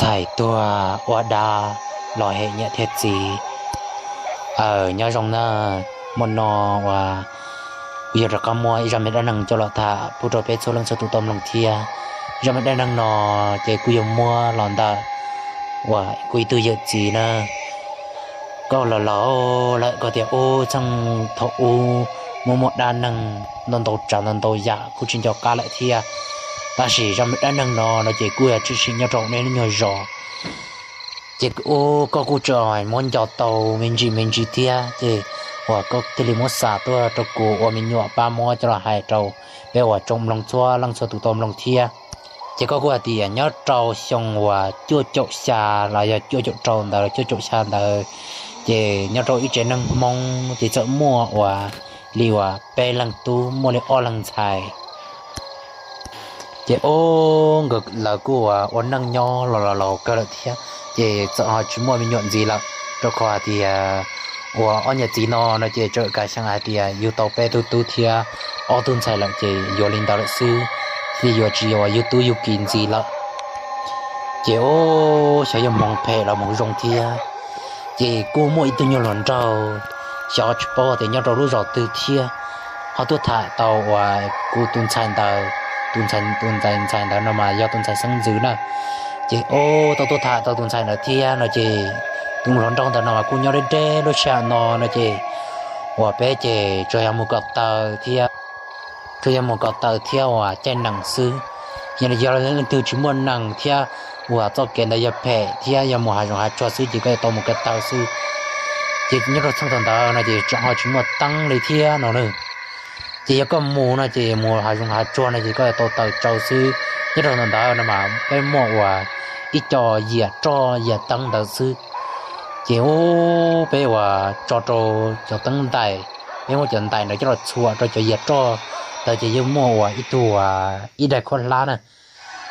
Hais tuag ua dab los hem niam thiab txiv. Aw, nyob zoo na, muaj no uas kuv yuav rov qab muab ib zaj me dab neeg coj los tham pub rau peb txhua leej txhua tus tau mloog thiab. Zaj me dab neeg no ces kuj yuav muab los ntawm uas kuv ib tug yawm txiv na, koj los laus lawm koj tias ub txheej thaum ub muaj muaj dab neeg ntau ntau tsav ntau ntau yam kuj tsis nco qab lawm thiab. Tab sis zaj me dab neeg no no ces kuj yog tshwm sim nyob rau nej lub nyuag zos. Ces ub koj kuj tseem muab nco tau me ntsis me ntsis thiab ces uas koj thiaj li muab xa tuaj rau kuv ua me nyuam pab muab coj los hais rau peb uas tsoom mloog txhua leej txhua tus tau mloog thiab. Ces koj kuj hais tias nyob rau xyoo uas cuaj caum xya los yog cuaj caum rau ntawd cuaj caum xya ntawd, ces nyob rau ib tsev neeg Hmoob ces txawm muaj uas li uas peb leeg tub muaj li ob leeg ntxhais. Ces ub nkawd lawv kuj ua neej nyob los los laus kawg lawm thiab, ces txawm ho tsis muaj me nyuam ntxiv lawm, rau qhov hais tias uas ob niam txiv no no ces txawm kav xyeem hais tias yug tau peb tug tub thiab ob tug ntxhais lawm ces yuav li ntawd lawm xwb, thiaj yuav tsis yog yug tub yug ki ntxiv lawm. Ces ub xyov yog hmoov phem los hmoov zoo thiab, ces kuj muaj ib tug nyuag hluas nraug, xyov tsis paub tias nyob rau lub zos twg thiab, ho tuaj tham tau uas kuv tus ntxhais ntawd, tus ntxhais, tus ntxhais ntxhais ntawd no mas yog tus ntxhais xeeb ntxwv na. Ces ub tau tuaj tham tau tus ntxhais ntawd thiab no ces tus hluas nraug ntawd no mas kuj nyob deb deb lub sij hawm no no ces uas peb ces tsuas yog mus ko taw thiab, tsuas yog mus ko taw thiab uas caij nees xwb. Yog li yog leej twg tsis muaj nees thiab uas txoj kev ntawd yog phem thiab yog mus hav zoov hav tsuag xwb ces koj yuav tau mus ko taw xwb. Ces nyob rau txheej thaum ntawd no ces tseem ho tsis muaj teeb li thiab no na. Ces yog koj mus no ces mus hav zoov hav tsuag no ces koj yuav tau taws tsau xwb. Nyob rau thaum ntawd no mas peb muaj uas ib co yias roj yias teeb ntawd xwb. Ces ub peb uas tso rau cov teeb ntais, peb muab cov ntais ntawd coj los txhuam rau cov yias roj ntawd ces yeej muaj uas ib tug uas ib daig khaub hlab na,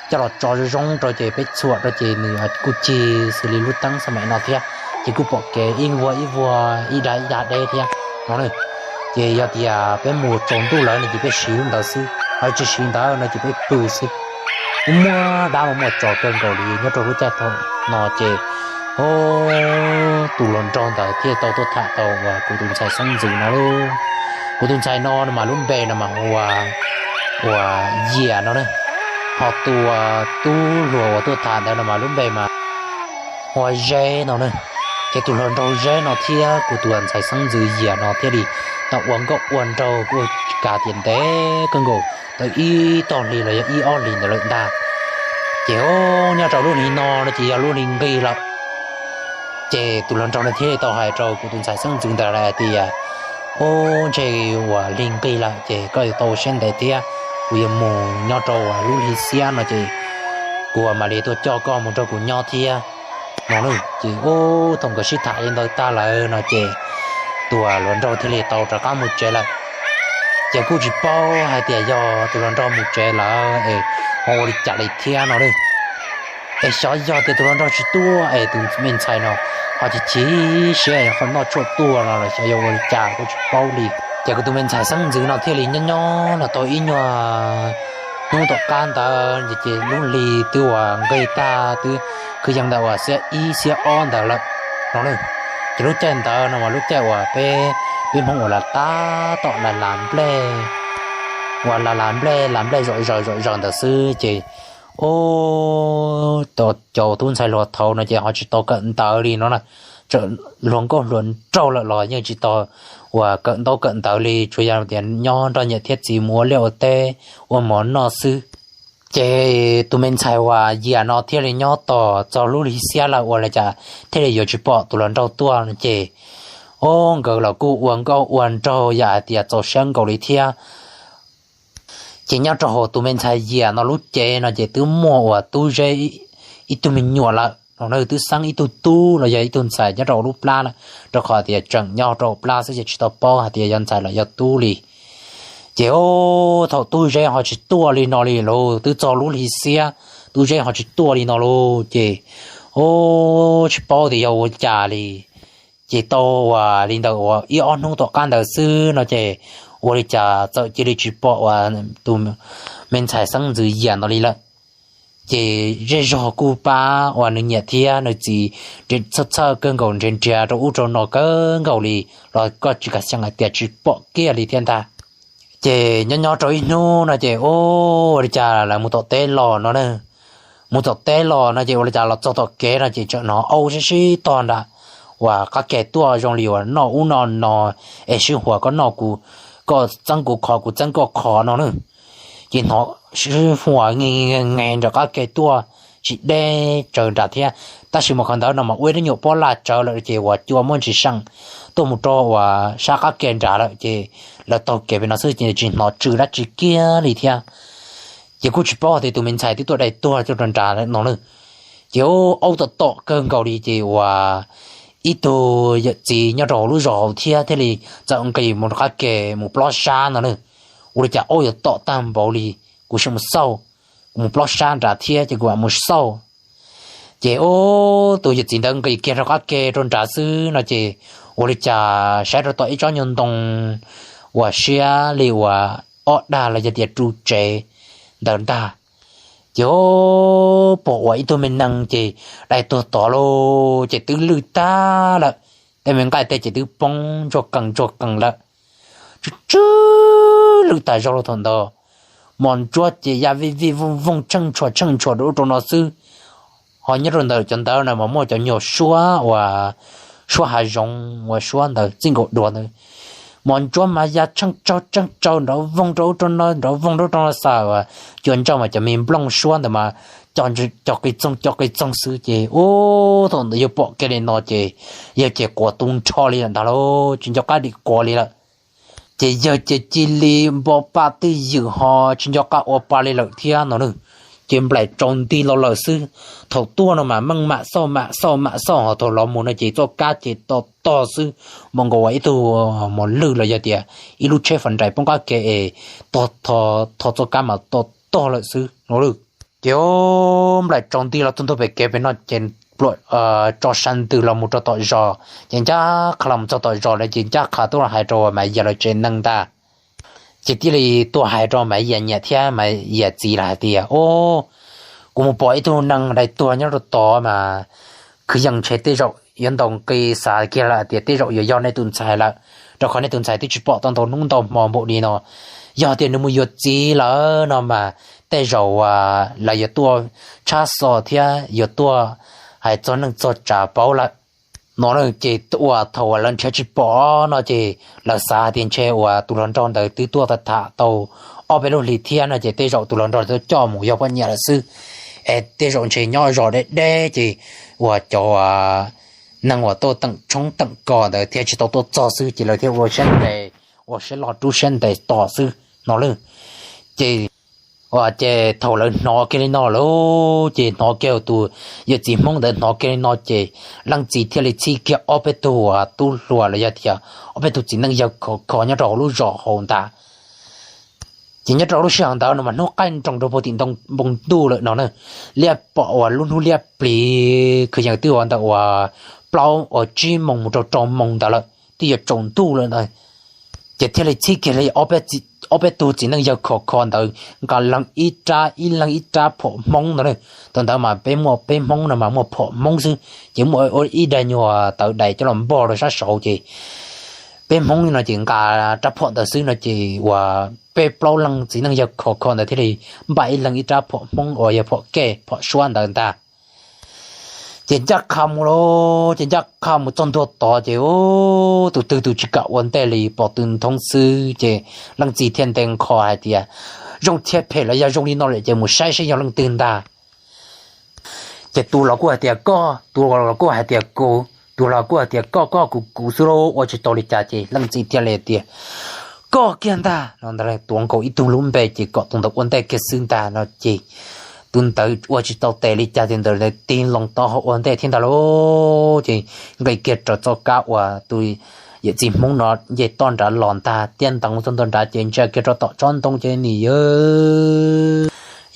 coj los tso zoo zoo rau ces peb txhuam rau ces nws kuj cig xws li lub teeb xab maim no thiab, ces kuj pom kev ib vuag ib vuag ib dag ib dag deb thiab no na. Ces yog tias peb mus tsaus ntuj lawm no ces peb siv lub ntawd xwb, ho tsis siv ntawd no ces peb pw xwb. Kuj muaj dab muaj tsov kawg nkaus li nyob rau lub caij thaum no ces ub tus hluas nraug ntawd thiaj tau tuaj tham tau uas kuv tus ntxhais xeeb ntxwv no lauj. Kuv tus ntxhais no no mas lub npe no mas hu ua, ua Yias no na, ho tus tub hluas uas tuaj tham ntawd no mas lub npe mas hu ua Zeb no na. Ces tus hluas nraug Zeb no thiab kuv tus ntxhais xeeb ntxwv Yias no thiaj li tau ua nkauj ua nraug kuj kav tias ntev kawg nkaus tau ib tog hli los yog ib ob hlis ntawd lawm ntag. Ces ub nyob rau lub hli no no ces yog lub hli nqig lawm. Ces tus hluas nraug no thiaj li tau hais rau kuv tus ntxhais xeeb ntxwv ntawd hais tias, ub ntshe uas hli nqig lawm ces koj yuav tau ua siab ntev thiab, kuv yuav mus nyob rau uas lub hli xiab no ces kuv mam li tuaj coj koj mus nrog kuv nyob thiab no na. Ces ub thaum nkawd sib tham li ntawd tag lawm no ces tus hluas nraug thiaj li tau rov qab mus tsev lawm. Ces kuj tsis paub hais tias yog tus hluas nraug mus tsev lawm es ho ua li cas li thiab no na. Es xyov yog tias tus hluas nraug tsis tuaj es tus me ntxhais no ho chim chim siab ho noj tshuaj tuag no los xyov yog ua li cas kuj tsis paub li. Ces kuv tus me ntxhais xeeb ntxwv no thiaj li nyob nyob los tau ib nyuag hnub tom qab ntawd ces lub hli twb uas nqig tag twb kwv yees ntawm uas xiab ib xiab ob ntawd lawm no na. Ces lub caij ntawd no mas lub caij uas peb, peb Hmoob uas las tab tom las las nplej, uas las las nplej las nplej zom zaws zom zaws ntawd xwb ces ub, cov tub ntxhais hluas thaud no ces ho tsis tau kawm ntawv li no na. Txawm hluas nkauj hluas nraug lawm los yeej tsis tau uas kawm ntaub kawm ntawv li, tsuas yog tias nyob nrog niam thiab txiv mus ua liaj ua teb ua mov noj xwb. Ces tus me ntxhais uas Yias no thiaj li nyob tos txog lub hli xiab lawm ua li cas thiaj li yuav tsis pom tus hluas nraug tuaj no ces, ub, nkawd los kuj ua nkauj ua nraug yam hais tias txaus siab nkaus li thiab. Ces nyob rau hauv tus me ntxhais Yias no lub cev no ces twb muaj uas Tub Zeb ib tug me nyuam lawm no, twb xeeb ib tug tub los yog ib tug ntxhais nyob rau lub plab lawm, rau qhov tias tseem nyob rau plab xwb ces tsis tau paub hais tias yog ntxhais los yog tub li. Ces ub, thaum Tub Zeb ho tsis tuaj li no li lauj, twb txog lub hli xiab, Tub Zeb ho tsis tuaj li no lauj ces, ub, tsis paub tias yog ua cas li. Ces tau uas li ntawm uas ib ob hnub tom qab ntawd xwb no ces ua li cas txawm cia li tsis pom uas tus me ntxhais xeeb ntxwv Yias no li lawm. Ces zej zog kuj pab uas nws niam thiab nws txiv txhawj txhawj kawg nkaus, nrhiav nrhiav rau ub rau no kawg nkaus li los koj tsis kam xyeem hais tias tsis pom kiag li thiab ntag. Ces nyob nyob rau ib hnub no ces ua li cas lawv mus tom teb los no na, mus tom teb los no ces ua li cas los txog tom kev no ces tseem hnov aub sib sib tog nram uas qab ke tuaj zoo li uas noj ub noj no, es sib huas koj noj kuv, koj txeeb kuv qhov kuv txeeb koj qhov no na. Ces hnov sib huas nge nge nrov qab ke tuaj tsis deb tsawv nrad thiab, tab sis mas qhov ntawd no mas ua ib lub nyuam pob laj tsawv lawm ces uas cua muaj ntsis seem tuaj mus rau uas sab qab ke nrad lawm ces lawv taug kev pem no xwb ces tsis hnov tsw dab tsi kiag li thiab. Ces kuj tsis paub tias tus me ntxhais twb tuaj dai tuag tuaj rau nrad no na. Ces aub tom tom kawg nkaus li ces uas ib tug yawm txiv nyob rau hauv lub zos hauv thiab thiaj li txawm nqis mus rov qab ke mus plob sab no na. Ua li cas aub yuav tom tag npaum li, kuv sim mus xauj, kuv mus plob sab nrad thiab ces kuv mam mus xauj. Ces ub, tus yawm txiv ntawd nqis kiag rov qab ke rau nrad xwb no ces ua li cas saib rau tom ib tsob nyuag ntoo uas siab li uas ob dag los yog tias ru tsev ntawd ntag. Ces pom uas ib tug me neeg ces dai tuag tod lauj, ces twb lwj tag lawm, tej me nqaij tej ces twb poob ntsuag qees ntsuag qees lawm, tsw tsw lwj tas zog lauj thaum ntawd. Mos ntsuab ces ya vij vij vooj vooj tsheej ntshua tsheej ntshua rau ub rau no xwb. Ho nyob rau ntawm cov ntawd na mas muaj cov nyuag suab uas suab hav zoov uas suab ntawd txij nkaus duav ntawd, mos ntsuab mas ya tsheej tsaug tsheej tsaug nrov voog rau ub rau no nrov voog rau ub rau no xwb. Cua ntsaj mas cov me nplooj suab ntawd mas co qis txoog co qis txoog xwb ces ub, thaum ntawd yawg pom kiag li no ces yawg ces quav tu nrho li lawm ntag lauj, tsis nco qab dim quav li lawm. Ces yawg ces cia li npo pa twj ywm ho tsis nco qab ua pa li lawm thiab no na. Ces nplaim tsaus nti los lawm xwb. Thaum tuaj no mas meej mam xauj mam xauj mam xauj ho thaum los mus no ces txoj kab ces to tog xwb, npaum nkaus ua ib tug mos lwj los yog tias ib lub tsheb fas nrais poob qab ke es tog tho, tho txoj kab mas to tog lawm xwb no. Ces nplaim tsaus nti los txog ntua pem kev pem no ces tso sab ntws los mus rau tom zos ces ncaj qha los txog tom zos lawm ces ncaj qha tuaj los hais rau Maiv Yias lawv tsev neeg ntag. Ces thiaj li tuaj hais rau Maiv Yias niam thiab Maiv Yias txiv lawv hais tias, Ub, kuv mus pom ib tug neeg dai tuag nyob rau tod mas kwv yees ntshe tej zaum yuav ntaus nqi xav kiag lawm tias tej zaum yuav yog nej tus ntxhais lawm, rau qhov nej tus ntxhais twb tsis pom tau ntau hnub ntau hmo npaum li no. Yog tias nws mus yuav txiv lawm no mas tej zaum lawv yuav tuaj tshab xo thiab yuav tuaj hais txog neej txog tsav paub lawm no. Ces uas thaum uas lawv nrhiav tsis pom no ces lawv xav hais tias ntshe uas tus hluas nraug ntawd twb tuaj tham tau ob peb lub hlis thiab no ces tej zaum tus hluas nraug tuaj coj mus yog poj niam lawm xwb, es tej zaum ntshe nyob zos deb deb ces uas cov neeg uas tuaj teem tshoob teem kos ntawd thiaj tsis tau tuaj txog xwb ces lawv thiaj ua siab ntev, ua siab loj rub siab ntev tos xwb no lawm. Ces, ces thaum lawv hnov kiag li no lawm ces hnov kiag tus yawm txiv Hmoob ntawd hnov kiag li no ces leej txiv thiaj li txhij kiag ob peb tug tub hluas los yog tias ob peb tug txiv neej yawg khov kho nyob rau hauv lub zos hauv ntag. Ces nyob rau lub sij hawm ntawd no mas hnub qaij nroos rau puag tim ntoo npoo ntuj lawm no na, liab pom uas lub hnub liab plig kwv yees twb ua ntawm uas plaub uas tsib moos mus rau rau moos ntawd lawm twb yuav tsaus ntuj lawm ntag. Ces thiaj li txhij kiag li ob peb tug txiv neej yawg khov kho ntawd nqa leeg ib rab ib leeg ib rab phom Hmoob ntawd na. Thaum ntawd mas peb muaj peb Hmoob no mas muaj phom Hmoob xwb ces muaj ib daim nyuag tawv dais coj los npog rau sab saud ces peb Hmoob no ces nqa rab phom ntawd xwb no ces uas peb plaub leeg txiv neej yawg khov kho ntawd thiaj li npaj ib leeg ib rab phom Hmoob uas yog phom kej phom suab ntawd ntag. Ces ncaj qha mus lauj, ces ncaj qha mus txog ntua tod ces tus twg tus tsis kam ua ntej li pom tw nthoob xwb ces leej txiv thiaj nte nqho hais tias, Zoo thiab phem los yog zoo li no lawm ces mus saib saib yog leej twg ntag. Ces tus los kuj hais tias koj, tus los kuj hais tias kuv, tus los kuj hais tias koj koj kuv kuv xwb lauj, ua tsis tau li cas ces leej txiv thiaj li tias, Koj kiag ntag no. Tuav nkaus ib tug lub npe ces kom tus ntawd ua ntej kiag xwb ntag no ces tus ntawd ua tsis tau tes li cas ces ntawd tig loo tau hauv ua ntej thiab ntag lauj. Ces nqis kiag raws txoj kab uas tus yawm txiv Hmoob no nce toj nrad los ntag, tiaj ntees txog ntua nrad ces ntsia kiag rau tom tsob ntoo ces nim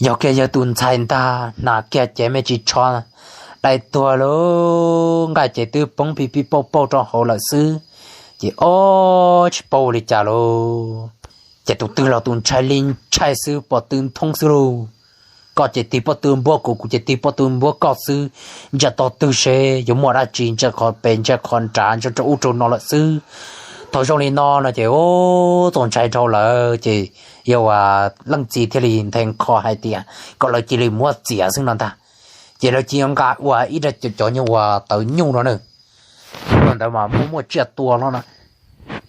yog kiag yawg tus ntxhais ntag, hnav kiag cev me ris tsho dai tuag lauj, nqaij ces twb poob pij pij pauj pauj rau hauv lawm xwb. Ces ob tsis paub ua li cas lauj, ces tus twg los tus ntshai li ntshai xwb, pom tw nthoob xwb lauj. Koj ces tig pob tw npuab kuv, kuv ces tig pob tw npuab koj xwb. Ntsia tog twg seb yuav muaj dab tsi, ntsia qhov pem ntsia qhov nrad, ntsia rau ub rau no lawm xwb. Thaum zoo li no no ces txaus ntshai dhau lawm ces yog uas leej txiv thiaj li nthe qho hais tias kom lawv cia li muab txiav xwb no ntag. Ces lawv cia li nqa ua ib daim cov nyuj uas tawv nyuj no na. Thaum ntawd mas muaj muaj tsiaj tua los no,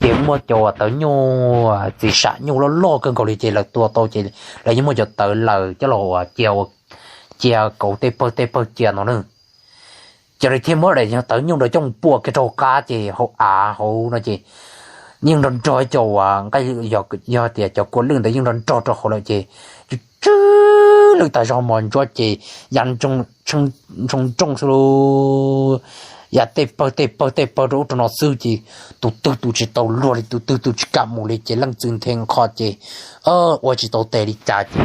ces muaj cov uas tawv nyuj, txiv sam nyuj loj loj kawg nkaus li ces lawv tua tau ces lawv yeej muaj cov tawv laws coj los cia, cia kauv tej pawg tej pawg cia no na. Ces lawv thiaj muab daim tawv nyuj ntawd coj mus pua kiag rau qab ces hauv av hauv no ces yeej nrog nrog cov uas nqaij, yog tias cov kua lwj ntawd yeej nrog nrog rau hauv lawm ces tsw tsw lwj tas zog mos ntsuab ces ya ntshoo nrooj xwb lauj. Ya tej pawg tej pawg tej pawg rau ub rau no xwb ces tus twg tus tsis tau luag li, tus twg tus tsis kam mus li ces leej txiv nthe qho ces ua tsis tau tes li cas ces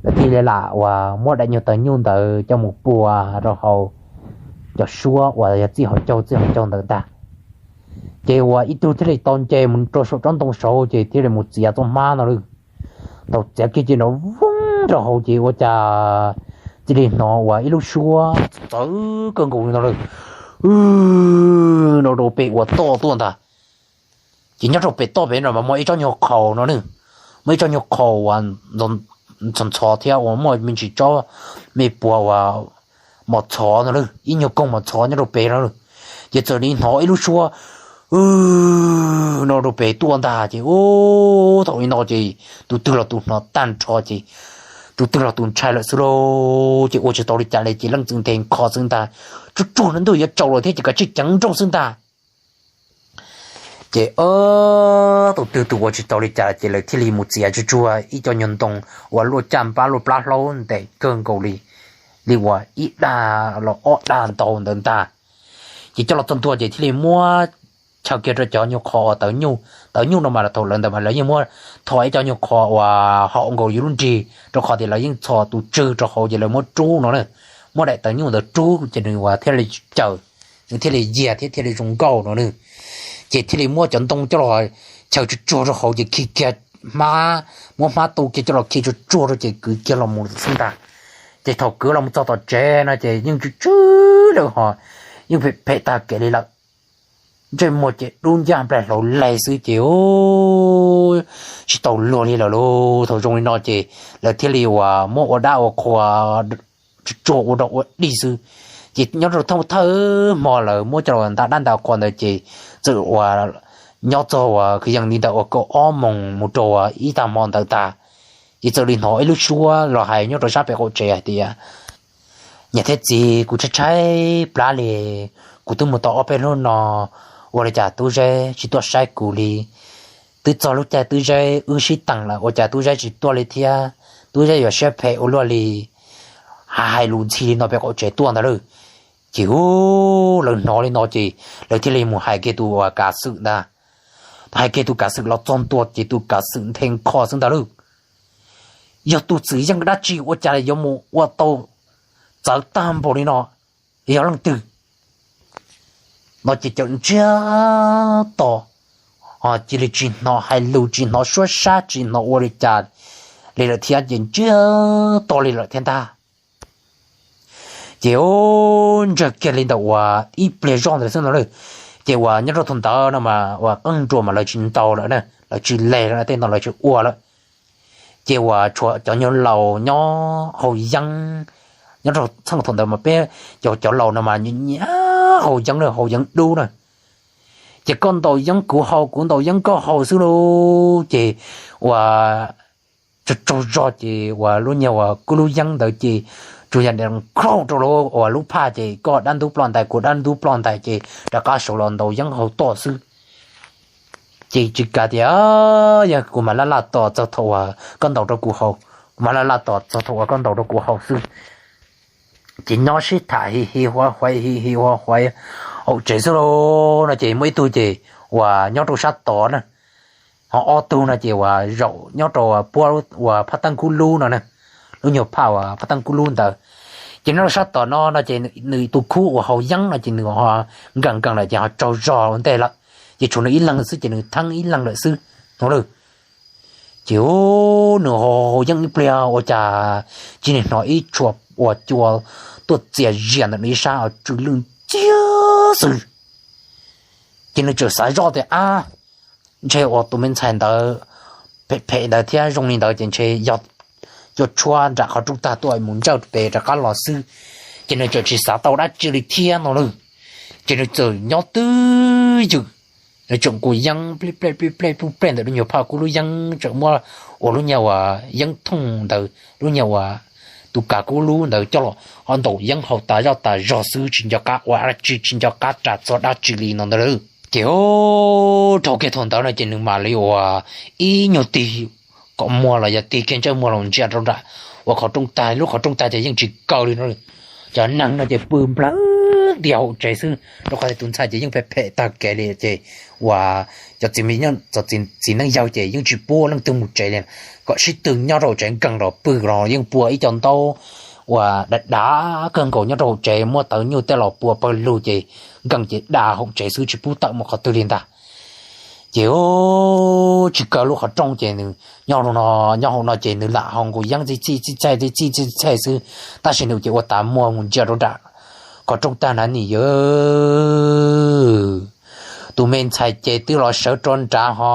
lawv thiaj li lam uas muab daim nyuag tawv nyuj ntawd coj mus pua rau hauv cov suab uas yog txij hauv caug txij hauv caug ntawd ntag. Ces uas ib tug thiaj li tau nce mus rau saum tsob ntoo saud ces thiaj li mus txiav txoj hmab no lawm. Thaum txiav kiag ces nrov voog rau hauv ces ua cas cia li hnov uas ib lub suab txawv kawg nkaus li no lawm, no rau pem uas toj tuaj ntag. Ces nyob rau pem toj pem no mas muaj ib tsob nyuag qhaus no na, muaj ib tsob nyuag qhaus uas ntxhov ntxhov thiab uas muaj me ntsis tsob me puas uas mos txhov no lawm, ib nyuag koog mos txhov nyob rau pem no lawm. Ces txawm li hnov ib lub suab no rau pem tuaj ntag ces ub, thaum li no ces tus twg los tus hnov tag nrho ces tus twg los tus ntshai lawm xwb lauj. Ces ua tsis tau li cas li ces leej txiv nthe qho xwb ntag, tsuag tsuag no ntuj yuav tsaus lawm thiab ces kav tsij ceev nrooj xwb ntag. Ces tus twg tus ua tsis tau li cas ces lawv thiaj li mus txiav tsuag tsuag ib co nyuag ntoo uas luaj caj npab luaj plab hlaub ntev kawg nkaus li, li uas ib dag los ob dag ntau ntawd ntag. Ces coj los txog ntua ces thiaj li muab chaws kiag rau cov nyuag qhov uas tawv nyuj, tawv nyuj no mas thaum lawv ntawd mas lawv yeej muab tho ib co nyuag qhov uas haum nkaus yus lub nrig rau qhov tias lawv yeej txhos tus tswg rau hauv ces lawv muab rub no na, muab daim tawv nyuj ntawd rub ces nws uas thiaj li tsis caws, nws thiaj li yiag thiab thiaj li zoo nkauj no na. Ces thiaj li muab cov ntoo coj los chaws tsuag tsuag rau hauv ces khi kiag hmab, muab hmab tu kiag coj los khi tsuag tsuag rau ces kwv kiag los mus xwb ntag. Ces thaum kwv los mus txog tom tsev no ces yeej tsw tsw lawm ho, yeej phem phem tag kev li lawm. Ntsej muag ces dub ncaj nplaig hlaus lees xwb ces tsis tau luag li lawm lauj. Thaum zoo li no ces lawv thiaj li uas muab ua dab ua qhua tsuag tsuag ua dog ua dig xwb. Ces nyob rau thawj thawj hmo lawv muab coj los nta dab nta qhua ntawd ces txawm uas nyob txog uas kwv yees li ntawm uas kaum ob moos mus rau uas ib tag hmo ntawd tag, ces txawm li hnov ib lub suab los hais nyob rau sab pem qaum tsev hais tias, niam thiab txiv, kuv tshaib tshaib plab li, kuv twb mus tau ob peb hnub no, ua li cas Tub Zeb tsis tuaj saib kuv li? Twb txog lub caij Tub Zeb wb sib teem lawm ua cas Tub Zeb tsis tuaj li thiab? Tub Zeb yuav siab phem ua luaj li. Hais hais lus ntxhi li no pem qaum tsev tuaj ntag lauj. Ces hu, lawv hnov li no ces lawv thiaj li mus hais kiag tus uas kav xwm ntag. Hais kiag tus kav xwm los txog ntua ces tus kav xwm nthe qho xwb ntag lauj. Yog tus txwm yeej dab tsi ua cas yuav mus ua tau txawv tag npaum li no? Yog leej twg? No ces cawm ntsiag to, cia li tsis hnov hais lus tsis hnov suab sab tsis hnov ua li cas li lawm thiab ces ntsiag to li lawm thiab ntag. Ces ntsiag kiag li ntawm uas ib pliag zoj ntawd xwb no lawm. Ces uas nyob rau thaum ntawd no mas uas qeej nruas mas lawv tsis ntaus lawm na, lawv tsis leg lawm, tej no lawv tsis ua lawm. Ces uas tshuav cov nyuag laus nyob haus yeeb, nyob rau txheej thaum ntawd mas peb cov, cov laus no mas nyiam nyiam haus yeeb na, haus yeeb dub na. Ces koj ntaus yeeb kuv haus, kuv ntaus yeeb koj haus xwb lauj. Ces uas tsaug tsaug zog ces uas lub nyuag uas kub lub yeeb ntawd ces tsuas yog nkhauj rau lub uas lub phaj ces koj dab ntub ploj ntais kuv dab ntub ploj ntais ces rov qab sawv los ntaus yeeb haus toj xwb. Ces tsis kav tias, yog kuv mam laj laj tos txog thaum uas koj ntaus rau kuv haus, kuv mam laj laj tos txog thaum uas koj ntaus rau kuv haus xwb. Ces nyob sib tham hi hi huav huav hi hi huav huav hauv tsev xwb lauj no ces muaj ib tug ces uas nyob rau sab tod na, ho ob tug no ces uas zaum nyob rau puab uas phab teeb kub lub no na, lub nyuag phaj uas phab teeb kub lub ntawd. Ces nyob rau sab tom no no ces nws tus khub uas haus yeeb no ces nws ho nkees nkees lawm ces ho tsaug zog ua ntej lawm, ces tshuav nws ib leeg xwb ces nws theeb ib leeg lawm xwb no lauj. Ces nws haus yeeb ib pliag ua cas cia li hnov ib tshua ua cua tuaj txias zias ntawm nws ib sab tsw lwj nciab xwb. Ces nws txawm xav zoj tias, ab, ntshe ua tus me ntxhais ntawd phem phem ntawd thiab zoo li ntawd ces ntshe yog cua tshuab nram qhov rooj tag tuaj mus ntsawj pem rov qab los xwb. Ces nws txawm tsis xav tau dab tsi li thiab no lawm. Ces nws txawm nyob twj ywm, nws txawm nqus yeeb plij plej plij plej plij plej ntawm lub nyuag phaj kub lub yeeb, txawm muab ua lub nyuag uas yeeb thooj ntawd, lub nyuag uas tus kav kub lub ntawd coj los ho ntaus yeeb haus tas zoj tas zog xwb, tsis nco qab ua dab tsi, tsis nco qab ras txog dab tsi li no ntag lauj. Ces rau kiag thaum ntawd no ces nws mam li ua ib nyuag tig kom muag los yog tig kiag ntsej muag los ntsia rau nram uas qhov rooj tag, lub qhov rooj tag ces yeej tsis kaw li no. Cov neeg no ces pw nplawg ntias hauv tsev xwb, rau qhov tias tus ntxhais ces yeej phem phem tag kev li ces uas cov txiv neej yawg ces yeej tsis pub leej twg mus tsev li, kom sib tw nyob rau hauv tsev nkees los pw los yeej pua ib co ntaub uas dav dav kawg nkaus nyob rau hauv tsev, muab tawv nyuj tej los pua pawg lug ces nkees ces da hauv tsev xwb tsis pub tawm mus qhov twg li ntag. Ces tsis kaw lub qhov rooj ces nws nyob hauv no, nyob hauv no ces nws lam ho nqus yeeb txij txij txij txhej txij txij txhej xwb, tab sis nws ces ua tas muag mus ntsia rau nram qhov rooj tag na nim yawg, tus me ntxhais ces twb los sawv rau nrad ho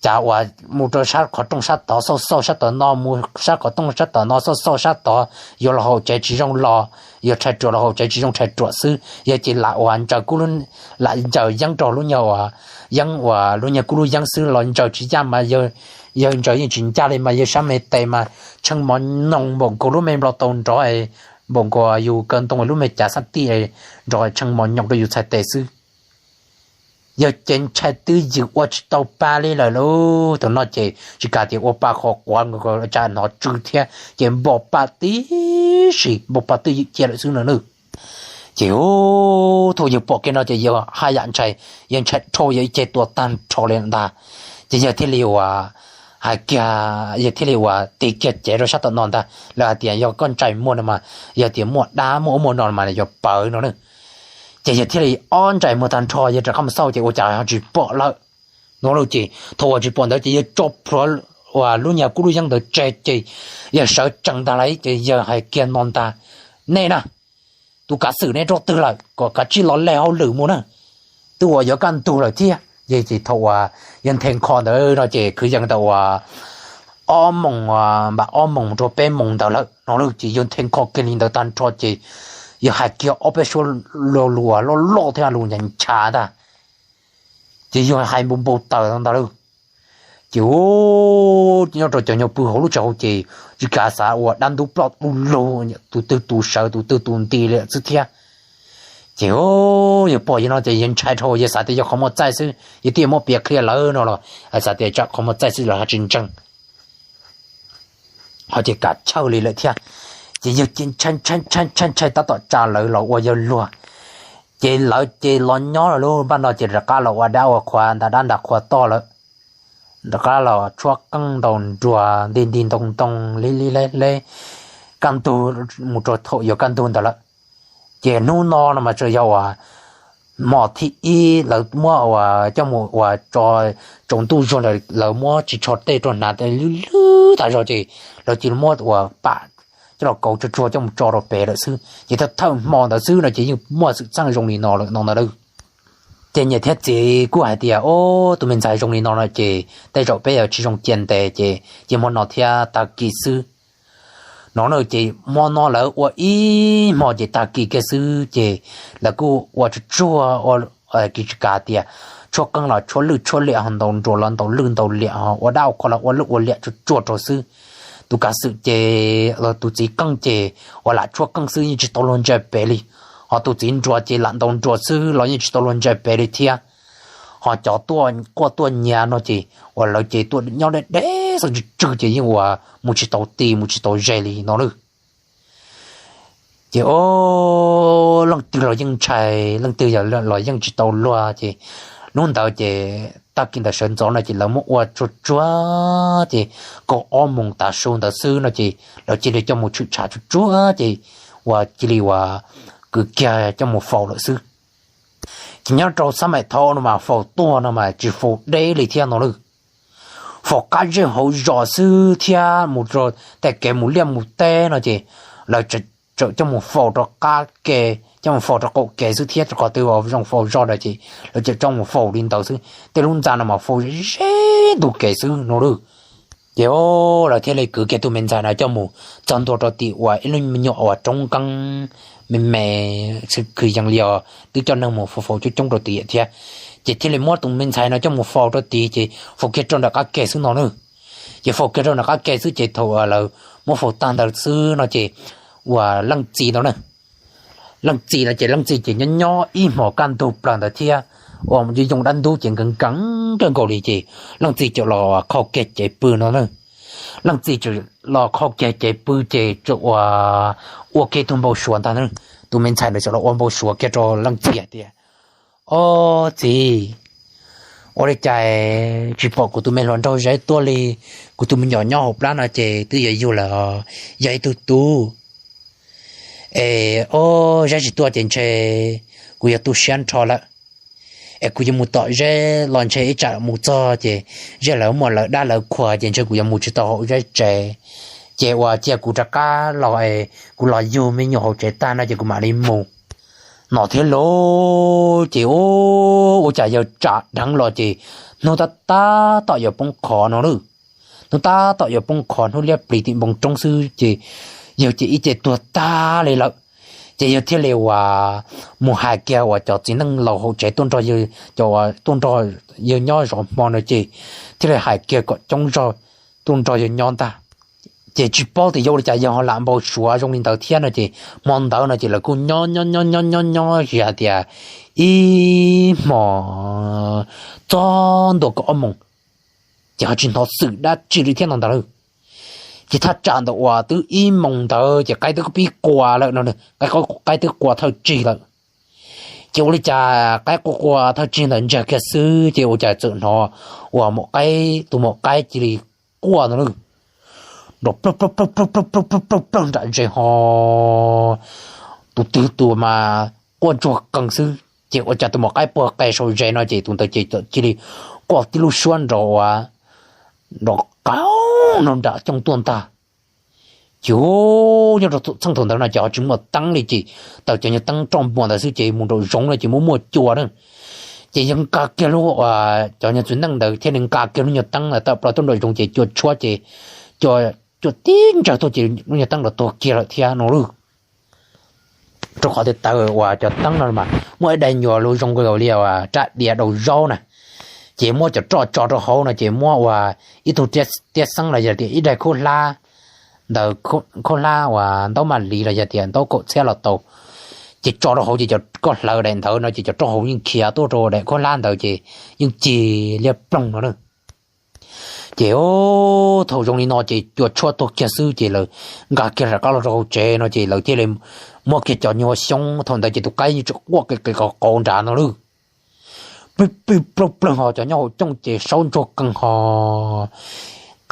cas uas mus rau sab qhov rooj sab tod xauj xauj sab tod no, mus sab qhov rooj sab tod no xauj xauj sab tod, yuav los hauv tsev tsis zoo los, yuav rhais ruam los hauv tsev tsis zoo rhais ruam xwb. Yog ces lam uas ntsaws kub, lam ntsaws yeeb rau lub nyuag uas yeeb uas lub nyuag kub lub yeeb xwb los ntsaws tsis ncaj mas, yawg ntsaws yeej tsis ncaj li mas yawg sab me tes mas tshee mos nyoos npaum nkaus lub me nplo tau nrov, npaum nkaus yus kaw ntoo lub me cav xab tij nrov tshee mos nyoos rau yus txhais tes xwb. Yawg ces ntshai twj ywm ua tsis tau pa li lawm lauj. Thaum no ces tsis kam tias ua pa qhov quav tsam hnov tsw thiab ces npau pa tib si, npau pa twj ywm cia lawm xwb no nawb. Ces thaum yawg pom kiag no ces yawg haj yam ntshai, yawg ntshai dhau yawg ib ce tua tag nrho li ntag. Ces yawg thiaj li uas hais kiag, yawg thiaj li uas tig kiag cev rau sab tom no ntag. Lawv hais tias yog koj ntsais muag no mas, yog tias muaj dab muaj ub muaj no mas yuav pawv no na. Ces yawg thiaj li ob ntsais muag tag nrho yawg rov qab mus xauj ces ua cas ho tsis pom lawm no lauj. Ces thaum uas tsis pom ntawd ces yawg tso plhuav uas lub nyuag kub lub yeeb ntawd tseg ces yawg sawv tsees ntag lauj. Ces yawg hais kiag no ntag, nej na, tus kav xwm neb nrov twg lawm kom kav tsij los leg hauj lwm mus na, twb uas yuav kaj ntug lawm thiab. Ces thaum uas yawg nthe nkho ntawd no ces kwv yees ntawm uas ob moos, npam ob moos rau peb moos ntawd lawm no lauj. Ces yawg nthe nkho kiag li ntawd tag nrho ces yawg hais kiag ob peb suab lo lus uas loj loj thiab lus ncha ncha ntag. Ces yawg hais npau npau taws ntag lauj. Ces nyob rau cov nyuag pw hauv lub tsev hauv ces tsis kav xav ua dab ntub ploj du lug, tus twg tus sawv tus twg tus nti li xwb thiab. Ces yawg pom yawg no ces yawg ntshai dhau, yawg xav tias yog qhov muaj txaij xwb, yawg twb yuav muab piav qhia lawv no los xav tias tsam qhov muaj txaij xwb lawv ho tsis ntseeg, ho ces kam chawj li lawm thiab. Ces yawg ces ntshai ntshai ntshai ntshai tab tom tsa lawv los ua yawg luag. Ces lawv ces los nyob lawm lauj, npaj no ces rov qab los ua dab ua qhua nta dab nta qhua toj lawm, rov qab los tshuab qeej ntaus nruas nti nti ntoo ntoo li li leb leb, kaj ntug mus rau thaum yuav kaj ntug ntawd lawm. Ces hnub no no mas tsuas yog uas hmo thib ib lawv muab uas coj mus uas tso, tsaus ntuj zog ntawd lawv muab ris tsho tej rau hnav tej lwj lwj tas zog ces lawv cia li muab uas pam coj los kauv tsuag tsuag coj mus tso rau pem lawm xwb. Ces thawj thawj hmo ntawd xwb no ces yeej muaj xwm txheej zoo li no lawm no ntag lauj. Ces niam thiab txiv kuj hais tias, o, tus me ntxhais zoo li no no ces tej zaum peb yuav tsis zoo cia ntes ces cia hmo no thiab tag kis xwb no na. Ces hmo no lawv ua ib hmo ces tag kis kiag xwb ces lawv kuj ua tsuag tsuag ua kis tsis kav tias tshuab qeej los tshuab lwj tshuab liam ho ntaus nruas los ntaus lwj ntaus liam ho ua dab ua qhua los ua lwj ua liam tsuag tsuag rau xwb. Tus kav xwm ces los tus txiv qeej ces uas lam tshuab qeej xwb yeej tsis tau luag ntsia pem li, ho tus txiv nruas ces lam ntaus nruas xwb los yeej tsis tau luag ntsia pem li thiab. Ho cov tuaj quaj tuaj nyiav no ces uas lawv ces tuaj nyob deb deb xwb tsw tsw ces yeej uas mus tsis tau ti mus tsis tau ze li no lawm. Ces o, leej twg los yeej ntshai, leej twg los yeej tsis tau luag ces hnub ntawd ces tag kis ntawd sawv ntxov no ces lawv muab ua tsuag tsuag ces kaum ob moos tav su ntawd xwb no ces lawv cia li coj mus tshwm tshav tsuag tsuag ces uas cia li uas kwv kiag coj mus faus lawm xwb. Ces nyob rau xab maim thaum no mas faus tuag no mas tsis faus deb li thiab no lawm. faus qab zej hauv zos xwb thiab mus rau tej kev mus liaj mus teb no ces lawv tseem coj mus faus rau qab ke, coj mus faus rau qaum kev xwb thiab, rau qhov twg zoo faus zog lawm ces lawv tseem coj mus faus li ntawd xwb. Tej lub ntxa no mas faus ze ntug kev xwb no lawm. Ces lawv thiaj li kwv kiag tus me ntxhais no coj mus txog ntua rau tim uas ib lub me nyuam uas roob nkeeb me me, xwb kwv yees li os twb coj neeg mus faus faus coob coob rau tim thiab. Ces thiaj li muab tus me ntxhais no coj mus faus rau tid ces faus kiag rau nram qab ke xwb no na. Ces faus kiag rau nram qab ke xwb ces thaum uas lawv muab faus tag ntawd xwb no ces uas leej txiv ntawd na, leej txiv no ces leej txiv ces nyob nyob ib hmos kaj ntug plaws ntawd thiab, uas yuav yoo dab ntub ces nkees nkees kawg nkaus li ces leej txiv txawm los kho kiag cev pw no na. Leej txiv txawm los kho kiag cev pw ces txawm uas ua kiag tug npau suav ntag na. Tus me ntxhais ntawd txawm los ua npau suav kiag rau leej txiv hais tias, Ob txiv, ua li cas tsis pom kuv tus me hluas nraug Zeb tuaj li? Kuv tus me nyuam nyob hauv plab no ces twb yuav yug lawm, yog ib tug tub. Es ob Zeb tsis tuaj ces ntshe kuv yuav tu siab nrho lawm. Es kuv yuav mus tom Zeb los ntshe ib tsam mus txog ces Zeb lawv muaj lawv dab lawv qhuas ces ntshe kuv yuav mus tsis tau hauv Zeb tsev. Ces uas cia kuv rov qab los es kuv los yug me nyuam hauv tsev tag no ces kuv mam li mus no thiab lauj. Ces ua cas yawg tsam dheev los ces hnub tab tab tom yuav poob qho no lawm. Hnub tab tom yuav poob qho hnub liab plis tim npoo roob xwb ces yawg ces ib ce tuag tag li lawm. Ces yawg thiaj li uas mus hais kiag uas cov txiv neej laus hauv tsev tuaj nrog yawg, cov tuaj nrog yawg nyob zov hmo no ces thiaj li hais kiag kom coob zog tuaj nrog yawg nyob ntag. Ces tsis paub tias yog ua li cas yawg ho lam npau suav zoo li ntawd thiab no ces hmo ntawd no ces lawv kuj nyob nyob nyob nyob nyob nyob tsis hais tias ib hmos txog ntua kaum ob moos ces ho tsis hnov xwm dab tsi li thiab no ntag lauj. Ces thaj tsam ntawm uas twb ib moos ntawd ces qaib twb pib qua lawm no, qaib twb qua thawj tsig lawm. Ces ua li cas qaib qua qua thawj tsig ntawd ntsiag kiag xwb ces ua cas txawm hnov uas maum qaib, tus maum qaib cia li quaj no lawm, nrov plawg plawg plawg plawg plawg plawg plawg plawg nram ze ho tus twg tus mas quaj ntsuag qees xwb. Ces ua cas tus maum qaib puag qe saum ze no ces tus ntawd ces cia li quaj tib lub suab nrov uas nrov qaug no nram xyooj tuaj ntag. Ces nyob rau txheej thaum ntawd no ces ho tsis muaj teeb li ces tawm cov nyuag teeb roj npuas ntawd xwb ces mus nraum zoov no ces muaj muaj cua na. Ces yawg nqa kiag lub, cov nyuag txiv neej ntawd thiaj li nqa kiag lub nyuag teeb ntawd tawm plaws tuaj nraum zoov ces cua tshuab ces cua, cua tib ntsawg tuaj ces lub nyuag teeb ntawd tuag kiag lawm thiab no lawm. Rau qhov tias taws uas cov teeb no mas muaj ib daim nyuag lus zoo li uas rab diav daus zaub na, ces muab cov roj tso rau hauv no ces muab uas ib tug tiab xeeb los yog tias ib daim khaub hlab ntawd, khaub hlab uas ntaub maj li los yog tias ntaub kaum txhiab los tau, ces tso rau hauv ces cov, koj hlawv daim ntawd no ces cov roj hauv yeej khiav tuaj rau daim khaub hlab ntawd ces yeej cig liab ploog no na. Ces thaum zoo li no ces cua tshuab tuag kiag xwb ces lawv nqa kiag rov qab los rau hauv tsev no ces lawv thiaj li muab kiag cov nyuag xyoob, thaum ntawd ces tus qaib yeej tseem quaj qis qis qauv qauv nrad no lawm. Plig plig ploog ploog ho cov nyob hauv cooj ces saub ntsuag qees ho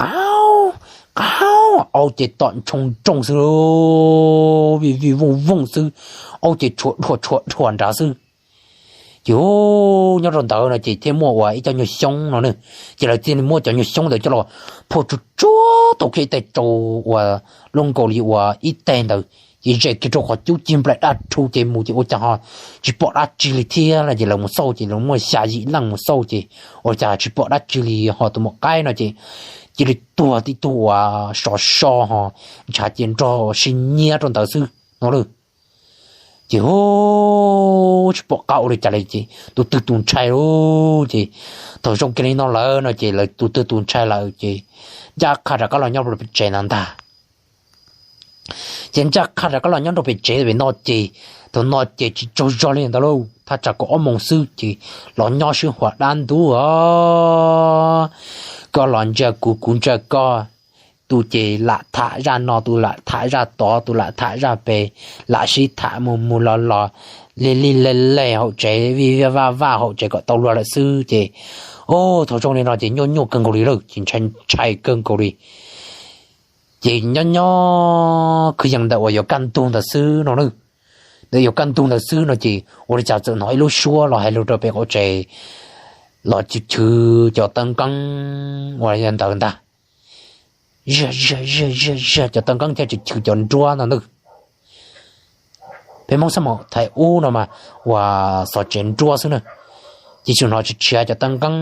qaug qaug, aub ces tom ntshoo nrooj xwb, vij vij vooj vooj xwb, aub ces tshuam dhuam tshuam dhuam nrad xwb. Ces nyob rau ntawd no ces thiaj muaj uas ib co nyuag xyoob no na, ces lawv thiaj muab cov nyuag xyoob ntawd coj los phua tsuag tsuag tau kiag ib teg tsau uas loj nkaus li uas ib teg ntawd, ces zes kiag rau qhov cub cig nplaim daj rhu ces mus ces ua cas ho tsis pom dab tsi li thiab no ces lawv mus xauj ces lawv muaj xya yim leej mus xauj ces ua cas tsis pom dab tsi li ho tus maum qaib no ces cia li tuag tib tug uas sov so ho ntshav ces nrog sib nyiab rau ntawd xwb no lawm. Ces tsis pom qab ua li cas li ces tus twg tus ntshai lauj. Ces thaum zoo kiag li no lawm no ces lawv tus twg tus ntshai lawm ces ncaj qha rov qab los nyob rau pem tsev no ntag. Ces ncaj qha rov qab los nyob rau pem tsev pem no ces thaum no ces tsis tsaug zog li ntawd lauj, thaj tsam kaum ob moos xwb ces los nyob sib huam dab ntub os. Koj los ntsia kuv, kuv ntsia koj, tus ces lam tham zaj no, tus lam tham zaj tod, tus lam tham zaj pem, lam sib tham mus mus los los, li li le le hauv tsev, vij vij vaj vaj hauv tsev kom tau luag lawm xwb ces, o, thaum zoo li no ces nyuaj nyuaj kawg nkaus li lawm ces ntshai ntshai kawg nkaus li. Ces nyob nyob kwv yees ntawm uas yuav kaj ntug ntawd xwb no na, ntawm yuav kaj ntug ntawd xwb no ces ua li cas txawm hnov ib lub suab los hais lus rau pem qaum tsev, los chwv chwv cov taw nkeeb uas yog ntawd ntag. Zaj zaj zaj zaj zaj cov taw nkeeb thiaj chwv chwv cov nruab ntawd na. Peb Hmoob xab maum thaum ub no mas uas xov tsev nruab xwb na, ces tsuas hnov tshiav tshiav cov taw nkeeb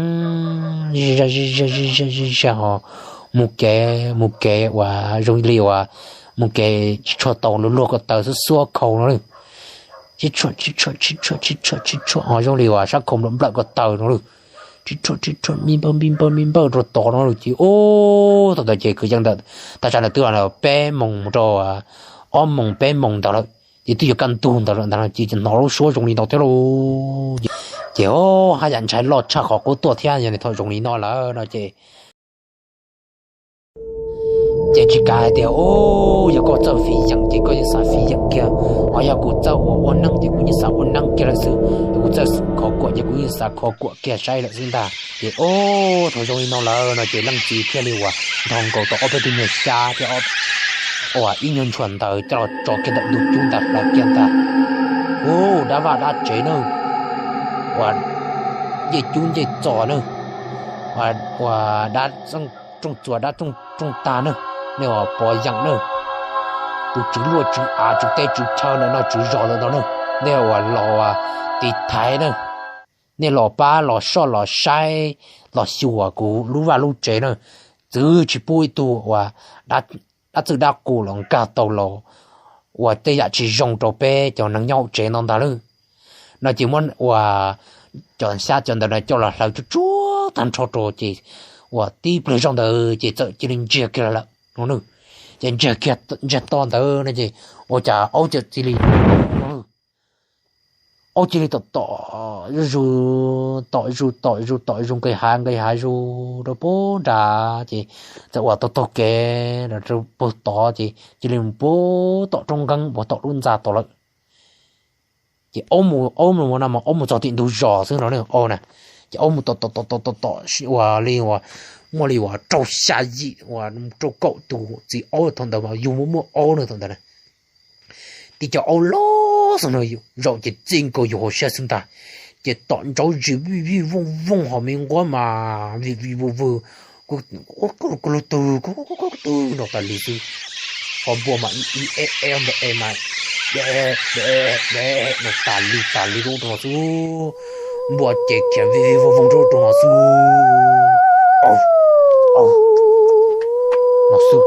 zaj zaj zaj zaj zaj ho mus kev mus kev uas zoo li uas mus kev tsis tshua tau luag luag ko taw xub xuab khau no lawm. Tsis tshua tsis tshua tsis tshua tsis tshua tsis tshua ho zoo li uas sab khau nplawm nplawm ko taw no lawm. Tsis tshua tsis tshua mi npawj mi npawj mi npawj rau tod no lawm ces ub thaum ntawd ces kwv yees ntawm, tag tsam ntawd twb peb moos rau ob moos peb moos ntawd lawm ces twb yuav kaj ntug ntawd lawm ntag no ces hnov lub suab zoo li no thiab lauj. Ces o, haj yam ntshai loj tshaj qhov qub tuaj thiab yog thaum zoo li no lawm no ces ces tsis kav hais tias o, yog koj txawj fiv yeem ces koj yeej xav fiv yeem kiag, ho yog kuv txawj ua ua neeb ces kuv yeej xav ua neeb kiag lawm xwb, yog kuv txawj khov kuam ces kuv yeej xav khov kuam kiag saib lawm xwb ntag. Ces o, thaum zoo li no lawm no ces leej txiv thiaj li uas nthos nkaus tau ob peb tug nyuag xyab thiab uas ib nyuag ntshua ntawd coj los tso kiag ntawm ntug cub ntag hlawv kiag ntag. Ub, dab vaj dab tsev na, uas ncej cub ncej txos na, uas dab rooj txuas dab rooj tag na, nej uas pov yeem na, tus tswv luaj tswv av tswv teb tswv chaw ntawm no tswv zos ntawm no na, nej uas los tiv thaiv na, nej los pab los soj los saib los xyuas kuv lub vaj lub tsev na, txwv tsis pub ib tug uas dab txwj dab qus los nkag tau los ua tej yam tsis zoo rau peb cov neeg nyob hauv tsev no ntag lauj. No ces muab uas cov xyab cov ntawd no coj los hlawv tsuag tsuag tag nrho rau ces uas tib pliag zoj ntawd ces txawm cia li ntsiag kiag lawm no na. Ces ntsiag kiag ntsiag to ntawd no ces ua cas aub txawm cia li, aub cia li tom tom zuj zus, tom zus tom zus tom zus nqis hav nqis hav zus rau puag nrad ces txawm uas taug taug kev rau puag tod ces cia li mus puag tom roob nkeeb puag tom lub ntxa tod lawm. Ces aub mus aub mus no mas aub mus txog tim ntug zos xwb no na, aub na, ces aub mus tom tom tom tom tom tom uas li uas muaj li uas rau xya yim uas rau kaum tus txiv aub thaum ntawd mas yus muaj muaj aub na thaum ntawd na. Tib co aub loj xwb no zaum ces txij nkaus yus hauv siab xwb ntag, ces tom ntsauv zis vij vij vooj vooj ho me nquab mas vij vij vwg vwg, kuv lub tug kuv tug nrog tas li xwb. Ho npua mas ib ib eb eb npua e mas nrog tas li tas li rau no xwb. Npua ces khiav vij vij vooj vooj rau rau no xwb. No xwb,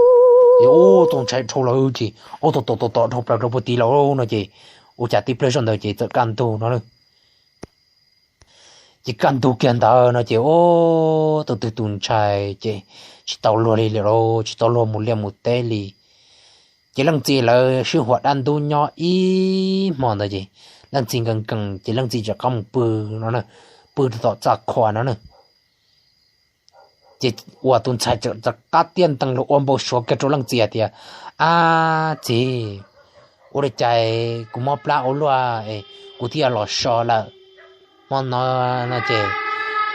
ces ub txaus ntshai dhau lawm ces aub tom tom tom tom dhau plaws rau puag tid lawm no ces ua cas tib pliag zoj ntawd ces txawm kaj ntug no lawm. Ces kaj ntug kiag ntawd no ces ub tus twg tus ntshai ces tsis tau luag li lawm lauj, tsis tau luag mus liaj mus teb li. Ces leej txiv lawv sib huam dab ntub nyob ib hmo ntawd ces leej txiv nkees nkees ces leej txiv rov qab mus pw no, pw rau tom txaj qhua no na. Ces uas tus ntxhais rov qab tiaj ntees los ua npau suav kiag rau leej txiv hais tias, ab txiv, ua li cas kuv mob plab ua luaj, kuv thiaj los so lawm. Hmo no no ces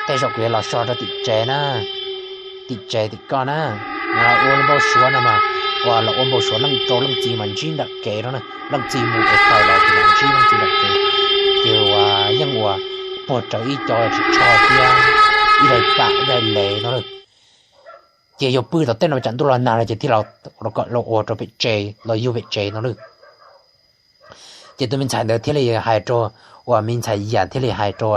tej zaum kuv yuav los so rau tim tsev na, tim tsev tim koj na. Ua npau suav no mas, uas los ua npau suav leej rau leej txiv mas ntsib nram kev no na, leej txiv mus es tawm los ces los ntsib leej txiv nram kev, ces uas yeej uas puag rawv ib co tsis tsho thiab ib daim pam ib daim lev no lawm. Ces yuav pw tom tej no tsam ntuj los nag no ces thiaj los ua rau pem tsev los yug pem tsev no lawm. Ces tus me ntxhais ntawd thiaj li hais rau, uas me ntxhais Yas thiaj li hais rau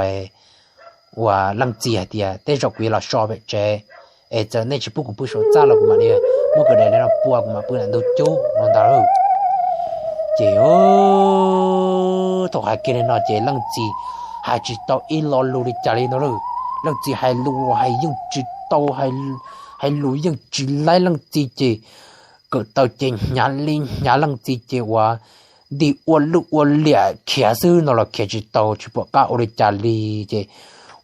uas leej txiv hais tias, tej zaum kuv yuav los so pem tsev, es txawm nej tsis pub kuv pw saum txaj los kuv mam li muab kuv daim lev no pua kuv mam pw ntawm ntug cub no ntag lauj. Ces thaum hais kiag li no ces leej txiv hais tsis tau ib lo lus li cas li no lawm. Leej txiv hais lus los hais yeej tsis tau, hais lus yeej tsis laib, leej txiv ces kawm taw ces hnyav li hnyav, leej txiv ces uas nti ua lwj ua liam khiav xwb no los khiav tsis tau, tsis pom qab ua li cas li. Ces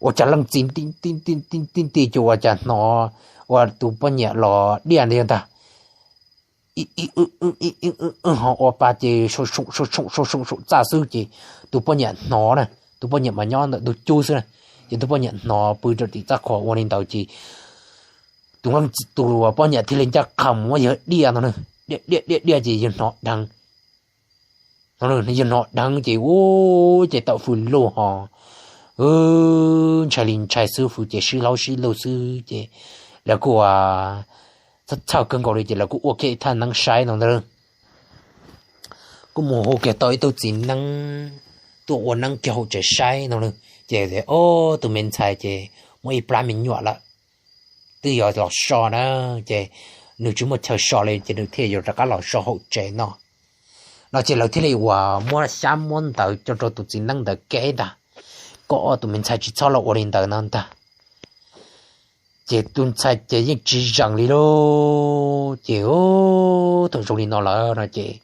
ua cas leej txiv nti nti nti nti ces ua cas hnov uas tus poj niam los diaj ntawd ntag, ib ib ib ib ib ho ua pa ces sau soom sau soom sau soom saum txaj xwb ces tus poj niam hnov na, tus poj niam mas nyob ntawm ntug cub xwb na, ces tus poj niam hnov pw rau tim txaj qhua ua li ntawd ces tus, tus poj niam thiaj li ncaj qha mus muab yawg diaj no, diaj diaj diaj diaj ces yawg hnov dheev, yawg hnov dheev ces ub ces tawm fws lug hos wb ntshai li ntshai xwb, fwv ces sib hlaub sib lug xwb ces lawv kuj ua txhawj kawg nkaus li ces lawv kuj ua kiag ib thaj neeb saib no ntag. Kuj mus hu kiag tau ib tug txiv neeb tuaj ua neeb kiag hauv tsev saib no. Ces ob tus me ntxhais ces muaj ib plab me nyuam lawm, twb yuav los so na, ces nws tsis muaj chaw so li ces nws thiaj yuav rov qab los so hauv tsev no. No ces lawv thiaj li uas muab xyab muab ntawv coj rau tus txiv neeb ntawd kev ntag, kom tus me ntxhais tsis txhob los ua li ntawd no ntag. Ces tus ntxhais ces yeej tsis zeem li lauj. Ces thaum zoo li no lawm no ces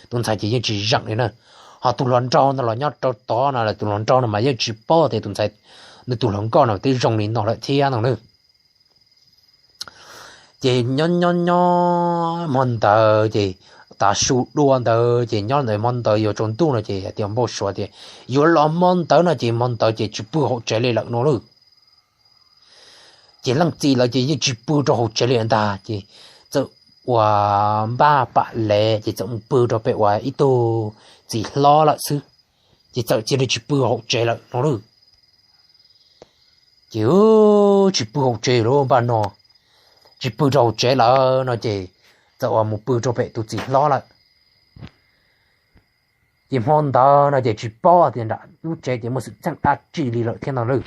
tus ntxhais ces yeej tsis zeem li na. Ho tus hluas nraug no los nyob rau tod no los tus hluas nraug no mas yeej tsis paub tias tus ntxhais, nws tus hluas nkauj no twb zoo li no lawm thiab no na. Ces nyob nyob nyob hmo ntawd ces tav su dua ntawd ces nyob ntawd hmo ntawd yuav tsaus ntuj no ces hais tias npau suav tias yuav los hmo ntawd no ces hmo ntawd ces tsis pw hauv tsev li lawm no lauj. Ces leej txiv lawv ces yeej tsis pw rau hauv tsev li ntag ces txawm uas npaj pam lev ces txawm mus pw rau pem uas ib tug txiv hlob lawm xwb, ces txawm cia li tsis pw hauv tsev lawm no lauj. Ces tsis pw hauv tsev lawm npaj no, tsis pw rau hauv tsev lawm no ces txawm uas mus pw rau pem tus txiv hlob lawm. Ces hmo ntawd no ces tsis paub tias nram lub tsev ces muaj xwm txheej dab tsi li lawm thiab no lauj,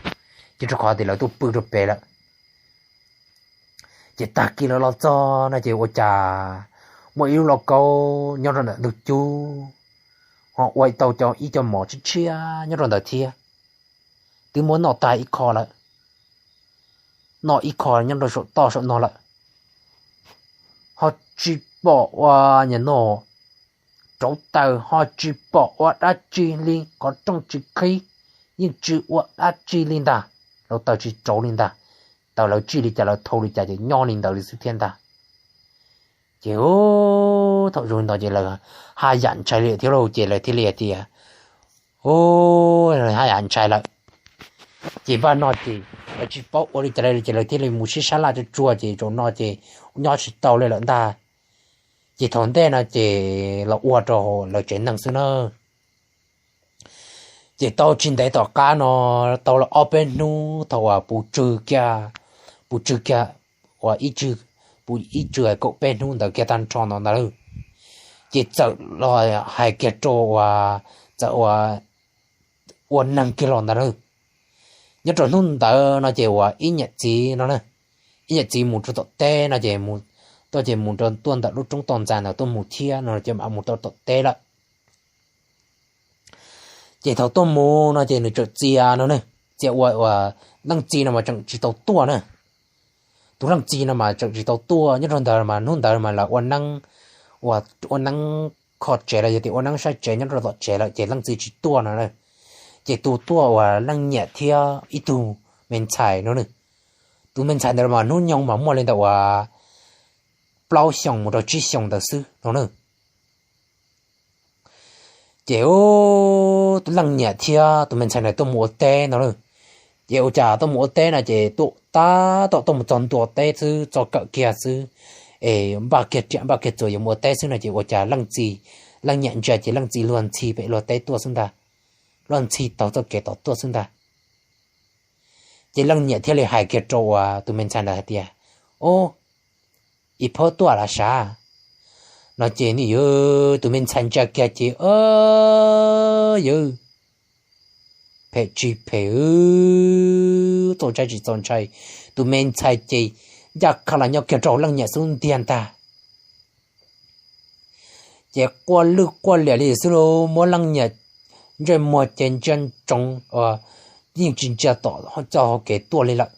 ces rau qhov tias lawv tuaj pw rau pem lawm. Ces tag kis lawv los txog no ces ua cas muaj ib lub lauj kaub nyob rau ntawm ntug cub, ho ua tau cov ib co mov tshiab tshiab nyob rau ntawd thiab. Twb muab noj tag ib qho lawm, noj ib qho nyob rau saum toj saum no lawm, ho tsis pom ua nyuag no rauv taws, ho tsis pom ua dab tsi li, qhov rooj tsis qhib, yeej tsis ua dab tsi li ntag, rauv taws tsis rauv li ntag. Taws lawv tsij li cas lawv thau li cas ces nyob li ntawd li xwb thiab ntag. Ces thaum zoo li ntawd ces lawv haj yam ntshai li thiab lauj, ces lawv thiaj li hais tias, haj yam ntshai lawm. Ces npaj no ces lawv tsis paub ua li cas li ces lawv thiaj li mus sib sab laj tsuag tsuag ces zaum no ces nyob tsis tau li lawm ntag. Ces thaum ntej no ces los ua rau lawv tsev neeg xwb na. Ces tau tsis ntev tom qab no, tau los ob peb hnub thaum uas puv tsw kiag, puv tsw kiag, uas ib tsw, puv ib tsw kaum peb hnub ntawd kiag tag nrho no ntag lauj, ces txawm los hais kiag rau uas txawm ua, ua neeg kiag los ntag lauj. Nyob rau hnub ntawd no ces uas ib niam txiv no na, ib niam txiv mus rau tom teb no ces, tuaj ces mus rau tuaj ntawm lub roob toj ntxas ntawd tuaj mus thiab no ces mam mus rau tom teb lawm. Ces thaum tuaj mus no ces nws tseem txia no ne, txia ua, ua leej txiv no mas tseem tsis tau tuaj na. Tus leej txiv no mas tseem tsis tau tuaj, nyob rau ntawd mas hnub ntawd mas lawv ua neeb, ua, ua neeb kho tsev los yog tias ua neeb saib tsev nyob rau tom tsev lawm ces leej txiv tsis tuaj no. Ces tus tuaj uas leej niam thiab ib tug me ntxhais no ne. Tus me ntxhais ntawd mas hnub nyoog mas muaj li ntawm uas plaub xyoos mus rau tsib xyoos ntawd xwb no na. Ces tus leej niam thiab tus me ntxhais ntawd tuaj mus ua teb no lauj. Ces ua cas tuaj mus ua teb no ces tuaj tab tom tuaj mus txog ntua teb xwb, txog kawm kiag xwb, es npaj kiag riam npaj kiag txuas yuav mus ua teb xwb no ces ua cas leej txiv, leej niam ntsia ces leej txiv luag ntxhi pem luag teb tuaj xwb ntag, luag ntxhi taug txoj kev tom tuaj xwb ntag. Ces leej niam thiaj li hais kiag rau uas tus me ntxhais ntawd hais tias, Ob, ib phab tuaj los sav? No ces nws yog tus me ntxhais ntsia kiag ces, Yawg, phem tsis phem, txaus ntshai tsis txaus ntshai. Tus me ntxhais ces ncaj qha los nyob kiag rau leej niam xub ntiag ntag. Ces quaj lwj quaj liam li xwb lauj, muab leej niam ntsej muag ces ntsia ntsoov, yeej tsis ntsia tom txoj hau kev tuaj li lawm.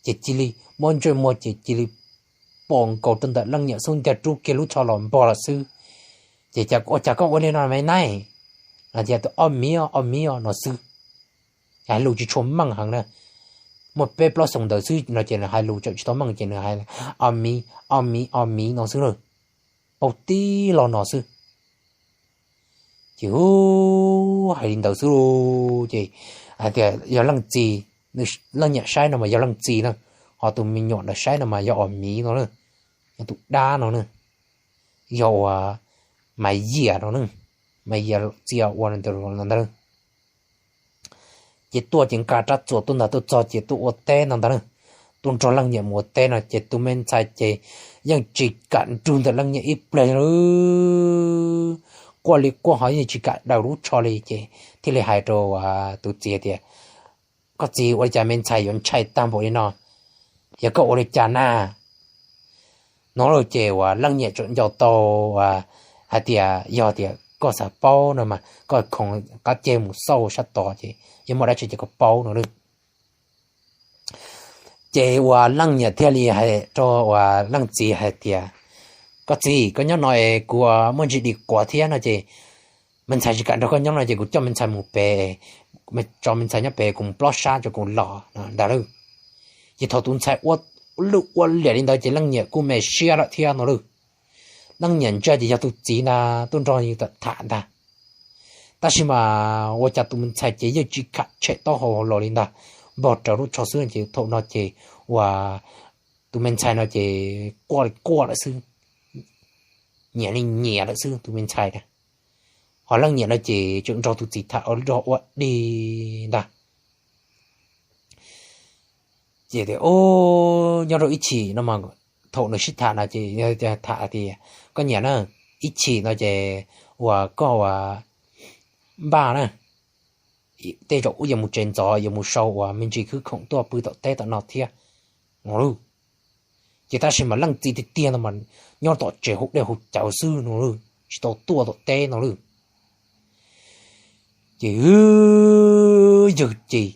Ces cia li muab ntsej muag ces cia li pom nkaus rau ntawm leej niam xub ntiag rub kiag lub tsho los npog lawm xwb. Ces, Ua cas koj ua li no me nab? No ces, Ob miv, ob miv no xwb. Hais lus tsis tshua meej heev na, muaj peb plaub xyoos ntawd xwb no ces nws hais lus tseem tsis tau meej ces nws hais, Ob miv, ob miv, ob miv no xwb lauj, paub tib lo no xwb. Ces hais li ntawd xwb lauj, ces hais tias yog leej txiv, leej niam saib no mas yog leej txiv na, ho tus me nyuam ntawd saib no mas yog ob miv no na, yog tus dab no na, yog uas Maiv Yias no na, Maiv Yias txia ua ntawd. Ces tuaj ces nqa rab txuas tuaj ntag, tuaj txog ces tuaj ua teb no ntag na. Tuaj nrog leej niam mus ua teb no ces tus me ntxhais ces yeej tsis kam nrug ntawm leej niam ib pliag li. Quaj li quaj ho yeej tsis kam daws lub tsho li ces thiaj li hais rau tus txiv tias, Koj txiv, ua li cas me ntxhais yuav ntshai tag npaum li no? Yog koj ua li cas na? No lawm ces uas leej niam tseem nco tau hais tias, Yog tias koj xav paub no mas koj khoov qab ceg mus xauj sab tod ces yeej muaj dab tsi ces koj paub no lawm. Ces uas leej niam thiaj li hais rau uas leej txiv hais tias, Koj txiv, koj nyob no es kuv muaj ntsis dim quav thiab no ces me ntxhais tsis kam nrog koj nyob no ces kuv coj me ntxhais mus pem, tso me ntxhais nyob pem, kuv mus plob sab tso kuv los no ntag lauj. Ces thaum tus ntxhais ua lwj ua liam li ntawd ces leej niam kuj me siab lawm thiab no lauj. Leej niam ntsia ces yog tus txiv ntag tuaj nrog yus tham ntag. Tab sis mas ua cas tus me ntxhais ces yeej tsis kam tshem taub hau los li ntag, npog rawv lub tsho xwb ces thaum no ces uas tus me ntxhais no ces quaj li quaj lawm xwb, nyiam li nyiam lawm xwb tus me ntxhais na. Ho leej niam no ces tseem nrog tus txiv tham ua dog ua dig ntag. Ces tias, Nyob rau ib chim no, thaum nws sib tham no ces tham tias, Koj niam na, ib chim no ces uas koj ua npaj na, tej zaum wb yuav mus tsev ntxov, yuav mus sau uas me ntsis khwb khoom tuaj pw tom teb tom no thiab no lauj. Ces tab sis mas leej txiv tiag tiag no mas nyob tom tsev haus dej haus cawv xwb no lauj, tsis tau tuaj tom teb no lauj. Ces yawg ces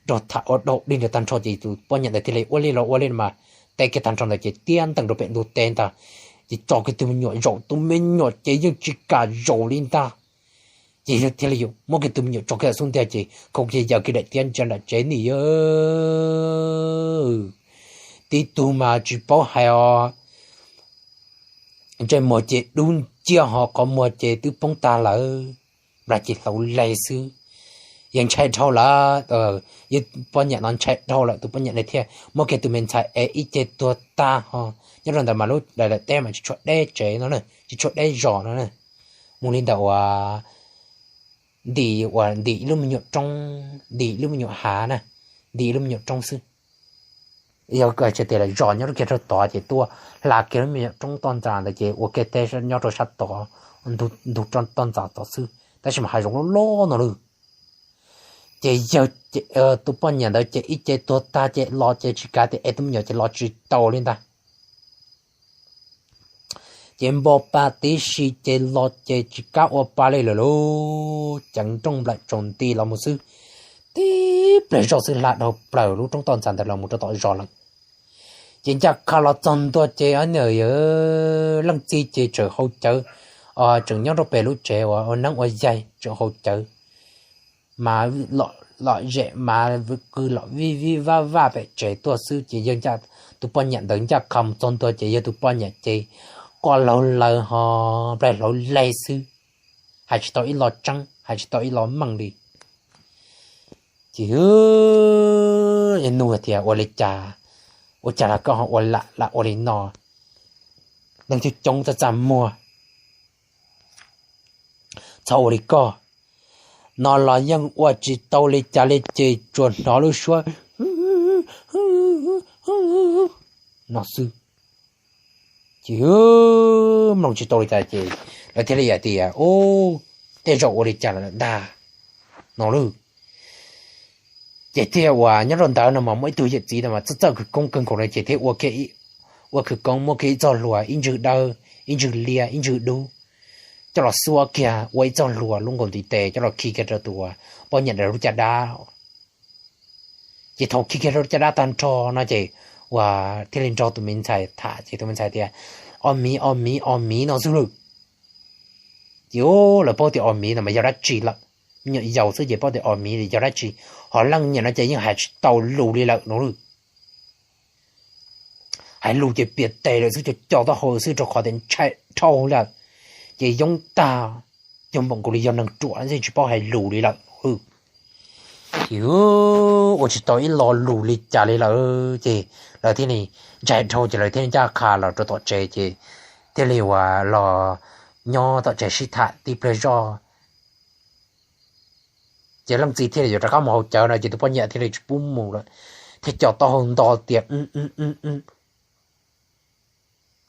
nrog tham ua dog dig ntawd tag nrho ces tus poj niam ntawd thiaj li ua li los ua li mas teb kiag tag nrho ntawd ces tiab ntees rau pem ntug teb ntag. Ces tso kiag tus me nyuam zaum, tus me nyuam ces yeej tsis kam zaum li ntag. Ces yawg thiaj li muab kiag tus me nyuam tso kiag xub ntiag ces khau kiag yaws kiag daim tiab ntsia nram tsev nim yawg. Tib tug mas tsis paub hais os, ntsej muag ces dub nciab ho qhov muag ces twb poob tag lawm, nplas ces hlauv lees xwb. Yawg ntshai dhau lawm, yawg poj niam no ntshai dhau lawm, tus poj niam no thiaj muab kiag tus me ntxhais ev ib ce tuag tag ho. Nyob rau ntawd mas lub daim teb mas tsis tshua deb tsev no, tsis tshua deb zos no, mus li ntawm uas ntim uas ntim ib lub me nyuam roob, ntim ib lub me nyuam hav na, ntim ib lub me nyuam roob xwb. Yog tias lawm zos nyob rau kiag rau tod ces tuaj hla kiag lub me nyuam roob toj ntxas ntawd ces ua kiag teb nyob rau sab tod, ntug toj ntxas tod xwb, tab sis mas hav zoov loj loj no lawm. Ces yawg, tus poj niam ntawd ces ib ce tuag tag ces los ces tsis kav tias ev tus me nyuam ces los tsis tau li ntag. Ces npo pa tib si ces los ces tsis kav ua pa li lawm lauj, ceev nrooj nplaim tsaus nti los mus xwb. Tib pliag zoj xwb hla dhau plaws lub roob toj ntxas ntawd los mus rau tom zos lawm. Ces ncaj qha los txog ntua ces leej txiv ces tseem haus cawv, tseem nyob rau pem lub tsev uas ua neeb ua yaig tseem haus cawv, mas lom zem mas qw los vij vij vaj vaj pem tsev tuaj xwb ces yawg, tus poj niam ntawd ncaj qha mus txog ntua ces yawg tus poj niam ces quaj laug laws ho nplaig hlauv lees xwb, hais tsis tau ib lo tseeb, hais tsis tau ib lo meej li. Ces nug tias, Ua li cas, ua cas los koj ho ua lam ua li no? Neeg coob coob txaj txaj muag, txhob ua li koj. No los yeej ua tsis tau li cas li ces tsuas hnov lub suab no xwb. Ces mloog tsis tau li cas ces lawv thiaj li hais tias, Ub, tej zaum ua li cas lawm ntag, no lauj. Ces thiaj uas nyob rau ntawd no mas muaj ib tug yawm txiv no mas txawj txawj khawv koob kawg nkaus no ces thiaj ua khawv koob muab kiag ib txoj hlua, ib ntswg dawb, ib ntswg liab, ib ntswg dub, coj los xuab kiag ua ib txoj hlua lub nkaus ntiv tes coj los khi kiag rau tus poj niam ntawd lub caj dab. Ces thaum khi kiag rau lub caj dab tag nrho no ces uas thiaj li nrog tus me ntxhais tham ces tus me ntxhais tias, Os miv, os miv, os miv no xwb lawm. Ces lawv paub tias os miv no mas yog dab tsi lawm, me nyuam yaus xwb ces paub tias os miv yog dab tsi. Ho leej niam no ces yeej hais tsis tau lus li lawm no lauj. Hais lus ces piam tes lawm xwb, co co taub hau xwb rau qhov tias ntshai dhau lawm. Ces yoob tag, yog npaum nkaus li yog neeg ruam xwb, tsis paub hais lus li lawm. Ces ua tsis tau ib lo lus li cas li lawm ces lawv thiaj li ntshai dhau ces lawv thiaj li ncaj qha los rau tom tsev ces thiaj li uas los nyob tom tsev sib tham tib pliag zoj. Ces leej txiv thiaj li yuav rov qab mus haus cawv no ces tus poj niam thiaj li tsis pub mus lawm, thiaj co taub hau nto tias,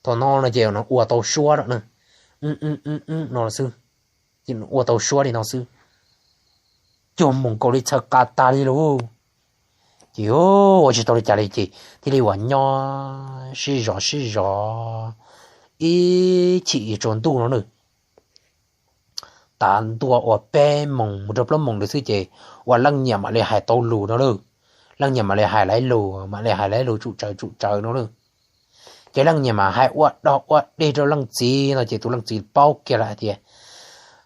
Thaum no no ces ua tau suab no xwb, ces ua tau suab li no xwb, cuag mus nkaus li txhaws qa tag li lauj. Ces ua tsis tau li cas li ces thiaj li ua nyob sib zov sib zov ib chim yuav tsaus ntuj no na. Tav ntua uas peb moos mus rau plaub moos lawm xwb ces ua leej niam mam li hais tau lus no lawm. Leej niam mam li hais laiv lus, mam li hais laiv lus tsum tsawv tsum tsawv no lawm. Ces leej niam mas hais ua dog ua dig rau leej txiv no ces tus leej txiv paub kiag lawm hais tias,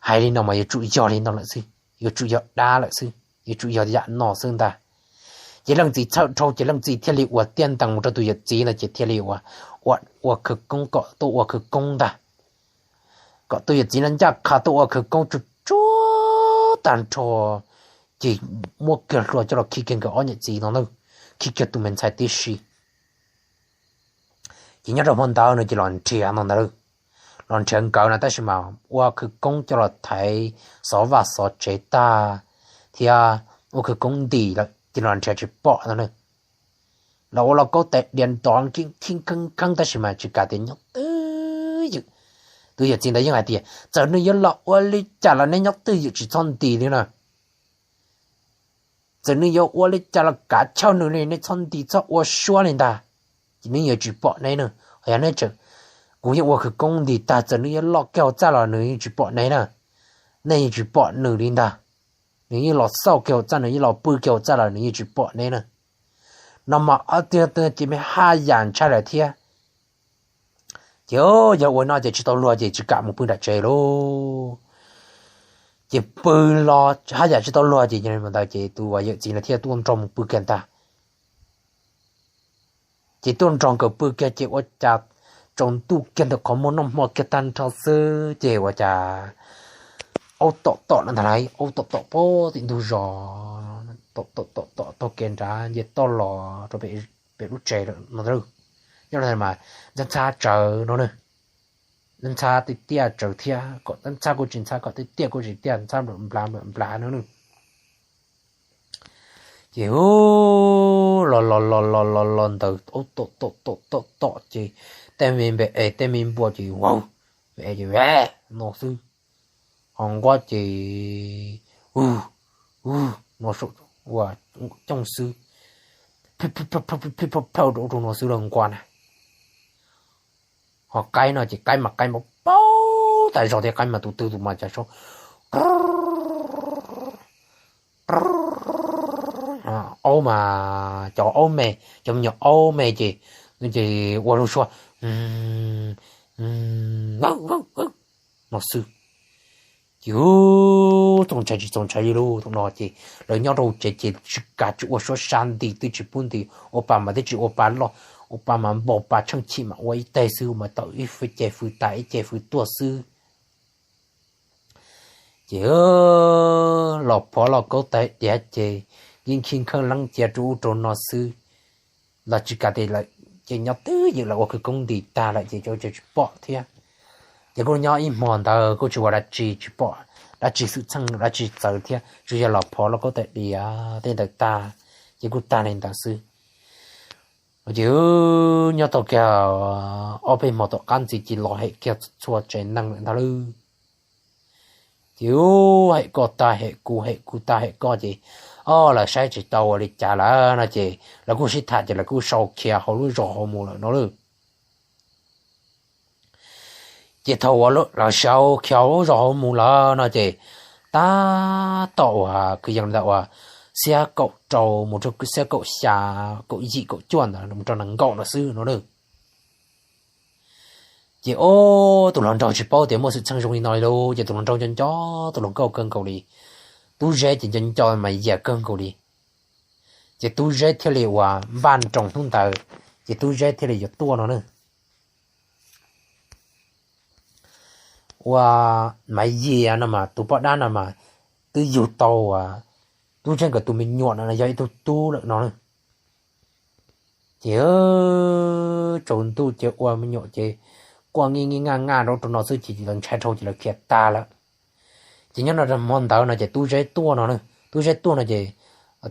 hais li no mas yuav tsum yog li no lawm xwb, yuav tsum yog dab lawm xwb, yuav tsum yog yam no xwb ntag. Ces leej txiv txhawj dhau ces leej txiv thiaj li ua tiaj ntees mus rau tus yawm txiv no ces thiaj li ua, ua khawv koob kom tuaj ua khawv koob ntag, kom tus yawm txiv no ncaj qha tuaj ua khawv koob tsuag tsuag tag nrho, ces muab kiag hlua coj los khi kiag nkawd ob niam txiv no na, khi kiag tus me ntxhais tib si. Ces nyob rau hmo ntawd no ces los nrhiav no ntag, los nrhiav nkawd no tab sis mas ua khawv koob coj los thaiv xov vaj xov tsev tag thiab ua khawv koob nti lawm ces los nrhiav tsis pom no na. Los ua lauj kaub tais diav nrov khib kheeb kheeb tab sis mas tsis kam tias nyob twj ywm. Tus yawm txiv ntawd yeej hais tias txawm nws yuav los ua li cas los nej nyob twj ywm tsis txhob nti li na. Txawm nws yuav ua li cas los kav chawj nws li, nej txhob nti txhob ua suab li ntag, ces nws yuav tsis pom neb na. Hos yog neb tseem, kuv yeej ua khawv koob nti tag, txawm nws yuav loj kiag hauv txaj los nws yeej tsis pom neb na. Nej yeej tsis pom nws li ntag. Nws yeej los xauj kiag hauv txaj, nws yeej los pw kiag hauv txaj los nws yeej tsis pom neb na. No mas ob tug ces me haj yam ntshai lawm thiab. Ces yog ua no ces tsis tau luag ces tsis kam mus pw nram tsev lauj. Ces pw los haj yam tsis tau luag ces ntawd ces tus yawm txiv no thiaj tuaj nrog mus pw kiag ntag. Ces tuaj nrog nkawd pw kiag ces ua cas tsaus ntuj kiag ntawm qhov muag noj hmo kiag tag nrho xwb ces ua cas aub tom tom no ntag lauj, aub tom tom pem tim ntug zos, tom tom tom tom taug kev nrad nce toj los rau pem lub tsev lawm no. Nyob mas ntxhab ntxhab tsawv no na, ntxhab tiaj tiaj tsawv thiab, kom ntxhab kuj tsis ntxhab, kom tiaj tiaj kuj tsis tiaj, ntxhab nplam nplam nplam no na. Ces los los los los los los ntawd aub tom tom tom tom tom ces tej me npe es tej me npua ces vau, npe es ces ve no xwb. Ho nquab ces u u no saum ua cooj xwb, plij plawg rau rau no xwb los nquab na. Ho qaib no ces qaib mas qaib npaum paub tas zog thiab, qaib mas tus twg tus mas cas saib. Aub mas cov aub me, cov me nyuam aub me ces, ces ua lub suab no xwb. Ces txaus ntshai tsis txaus ntshai li lub thaum no ces lawv nyob rau tsev ces tsis kav tsis ua suab sab nti twb tsis pub nti, ua pa mas twb tsis ua pa loj, ua pa mas npau pa tsheej chim mas ua ib teg xwb mas tau ib ce fwj tas ib ce fwj tuaj xwb. Ces los phov los kaub tais diav ces yeej khib kheeb leeb cia rau ub rau no xwb. Los tsis kav tes lawm ces nyob twj ywm lawm ua khawv koob nti tag lawm ces tsis pom thiab. Ces kuj nyob ib hmo ntawd kuj tsis ua dab tsi, tsis pom dab tsi xwm txheej dab tsi txawv thiab, tsuas yog los phov los kaub tais diav tej ntawd tag, ces kuj tag li ntawd xwb. Ces nyob tau kiag ob peb hmo tom qab ntxiv ces los hem kiag txhua tsev neeg lawm ntag lauj. Ces hem koj tag hem kuv hem kuv tag hem koj ces, o, lawv saib tsis tau ua li cas lawm no ces lawv kuj sib tham ces lawv kuj sau khiav hauv lub zos hauv mus lawm no lauj. Ces thaum uas lawv sau khiav hauv lub zos hauv mus lawm no ces tab tom uas kwv yees ntawm uas xiab kaum rau mus rau xiab kaum xya, kaum yim kaum cuaj ntawd mus rau nees nkaum no xwb no lauj. Ces tus hluas nraug tsis paub tias muaj xwm txheej zoo li no li lauj, ces tus hluas nraug nco nco tus hluas nkauj kawg nkaus li, Tub Zeb ces nco nco mas yias kawg nkaus li. Ces Tub Zeb thiaj li uas npaj nroos hnub ntawd, ces Tub Zeb thiaj li yuav tuaj no na. Ua, Maiv Yias no mas tus poj dab no mas twb yug tau uas Tub Zeb nkawd tus me nyuam no yog ib tug tub lawm no na. Ces tsaus ntuj ces ua me nyuam ces quaj nij nij naj naj rau rau no xwb ces lawv ntshai dhau ces lawv khiav tag lawm. Ces nyob no hmo ntawd no ces Tub Zeb tuaj no na. Tub Zeb tuaj no ces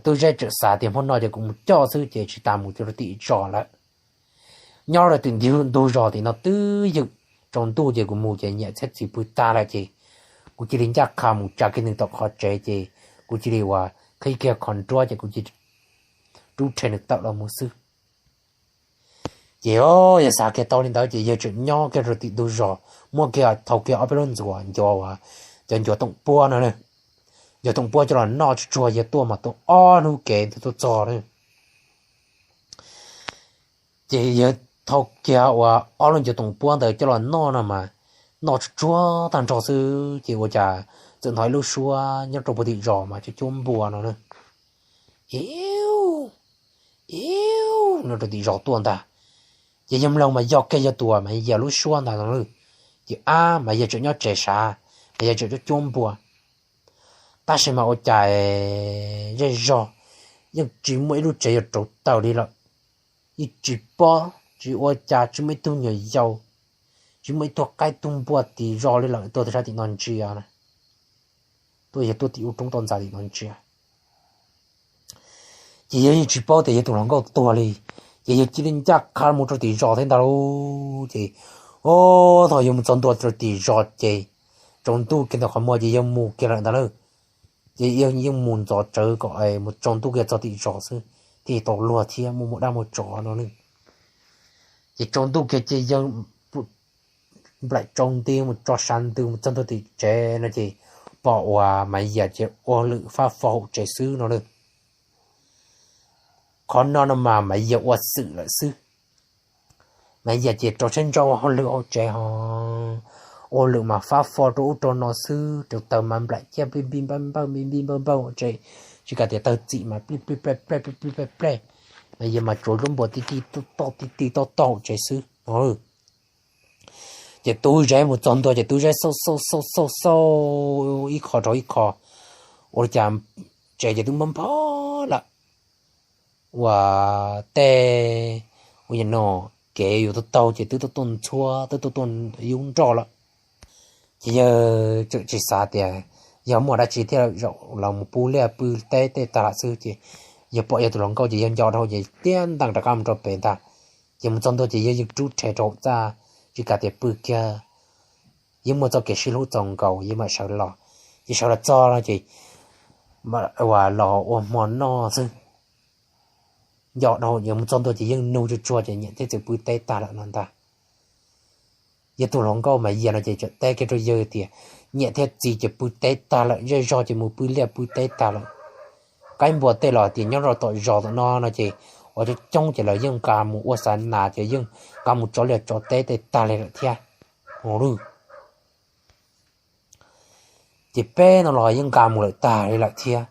Tub Zeb txawm xav tias hmo no ces kuv mus coj xwb ces tsis tas mus rau tim zos lawm. Nyob rau tim ntug zos tim no twb ywm, tsaus ntuj ces kuv mus ces niam thiab txiv pw tag lawm ces kuv cia li ncaj qha mus tsa kiag nws tom qhov tsev ces kuv cia li ua qhib kiag qhov nruab ces kuv cia li rub rhe nws tawm los mus xwb. Ces yawg xav kiag tau li ntawd ces yawg tseem nyob kiag rau tim ntug zos, muab kiag thau kiag ob peb lub ntxuas ncuav, cov ncuav toom puab no, ncuav toom puab coj los noj tsuag tsuag, yawg tuaj mas tuaj ob hnub kev thiaj tuaj txog na. Ces yawg thau kiag ua ob lub ncuav toom puab ntawd coj los noj no mas noj tsuag tsuag tag nrho xwb ces ua cas txawm hnov ib lub suab nyob rau puag tim zos mas cuab cuab npua no na. Iu, iu, no rau tim zos tuaj ntag. Ces yawg mloog mas yog kiag yawg tus Maiv Yias lub suab ntag no. Ces ab, Maiv Yias tseem nyob tsev sav, Maiv Yias tseem cuab cuab npua. Tab sis mas ua cas zej zog yeej tsis muaj ib lub tsev yuav rauv taws li lawm. Yeej tsis paub tsis ua cas, tsis muaj ib tug nyuam yaus, tsis muaj ib tug qaib tug npua tim zos li lawm, tuaj tim sab tim no ntsia na, tuaj yog tuaj tim ub roob toj ntxas tim no ntsia. Ces yawg yeej tsis paub tias yawg tus hluas nkauj tuag li, ces yawg cia li ncaj qha mus rau tim zos thiab ntag lauj. Ces o, thaum yawg mus txog ntua rau tim zos ces tsaus ntuj kiag ntawm qhov muag ces yawg mus kiag lawm ntag lauj. Ces yawg yeej mus ntxov tsawv kom mus tsaus ntuj kiag txog tim zos xwb thiaj tau luag thiab muaj muaj dab muaj tsov no na. Ces tsaus ntuj kiag ces yawg nplaim tsaus nti mus tso sab ntws mus txog ntua tim tsev no ces pom uas Maiv Yias ces ua lwm fab fo hauv tsev xwb no na. Qhov no no mas Maiv Yias ua xwm lawm xwb. Maiv Yias ces rau siab ntso ua hauj lwm hauv tsev ho ua lwm mas fab fo rau ub rau no xwb, rau taws mas nplaim ciaj npij npawj npawj npij npij npawj npawj hauv tsev, tsis kam tias taws txim mas plij plij plej plej plij plij plej plej. Maiv Yias mas tsuav zaub npua ti ti toj toj ti ti toj toj hauv tsev xwb no. Ces Tub Zeb mus txog ntua ces Tub Zeb xauj xauj xauj xauj xauj ib qho rau ib qho, ua li cas tsev ces twb npog npog lawm. Ua tej ua yam no kev yuav tau taug ces twb tuaj tuaj ntxhua twb tuaj tuaj yub nroj lawm. Ces yawg tseem tsis xav tias yog muaj dab tsi thiaj zaum los mus pw liaj pw teb tej tag lawm xwb ces yawg pom yawg tus hluas nkauj ces yawg nco dhau ces tiab ntees rov qab mus rau pem ntag. Ces mus txog ntua ces yawg yeej rub rhe rau hauv txaj, tsis kam tias pw kiag, yeej muaj txoj kev sib hlub txaus nkaus yeej mam sawv los. Ces sawv los txog no ces ua los ua hmo noj xwb. Nco dhau yawg mus txog ntua ces yeej nug tsuag tsuag ces niam thiab txiv pw teb tag lawm no ntag. Yawg tus hluas nkauj Maiv Yias no ces teb kiag rau yawg tias niam thiab txiv ces pw teb tag lawm, zej zog ces mus pw liaj pw teb tag lawm. Qaib npua tej los tias nyob rau tom zos tom no no ces ua coob coob ces lawv yeej nqa mus ua xav nas ces yeej nqa mus tso liaj tso teb tej tag li lawm thiab. Ces peb no los yeej nqa mus lawm tag li lawm thiab.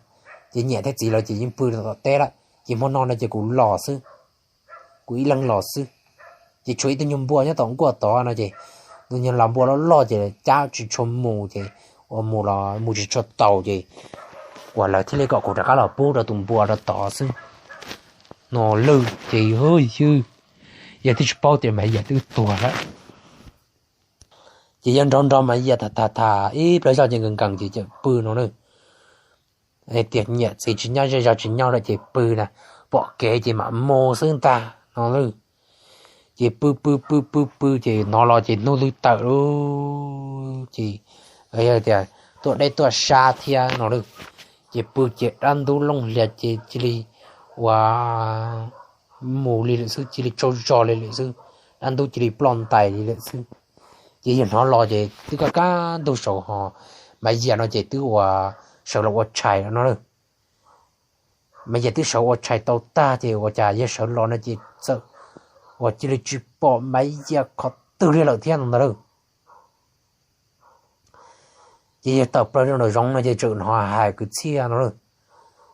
Ces niam thiab txiv lawv ces yeej pw rau tom teb lawm ces hmo no no ces kuv los xwb, kuv ib leeg los xwb. Ces tshuav ib tug nyuag npua nyob tom nkuaj tod no ces tus nyuag las npua loj loj ces cab tsis tshua mus ces ua mus los mus tsis tshua taus ces uas lawv thiaj li kom kuv rov qab los pub rau tus npua rau tod xwb no. Lawm ces yawg twb tsis paub tias Maiv Yias twb tuag lawm. Ces yawg nrog nrog Maiv Yias tham tham tham ib plawg zog ces nkees nkees ces txawm pw no na. Tias niam txiv tsis nyob zej zog tsis nyob lawm ces pw na, pom kev ces mam mus xwb ntag no lawm. Ces pw pw pw pw pw ces hnov los ces hnub twb tawm lawm ces yog tias tuaj deb tuaj sab thiab no lawm. Ces pw ces dab ntub looj hlias ces cia li ua mus li lawm xwb, cia li tsaug zog li lawm xwb, dab ntub cia li ploj ntais li lawm xwb. Ces yawg hnov los ces twb kaj kaj ntug saud ho Maiv Yias no ces twb ua sawv los ua tshais no lawm. Maiv Yias twb sawv ua tshais tau tag ces ua cas yawg sawv los no ces txawm ua cia li tsis pom Maiv Yias qhov twg li lawm thiab no ntag lawm. Ces yawg tawm plaws rau nraum zoov no ces txawm hnov hais kwv txhiaj no lawm.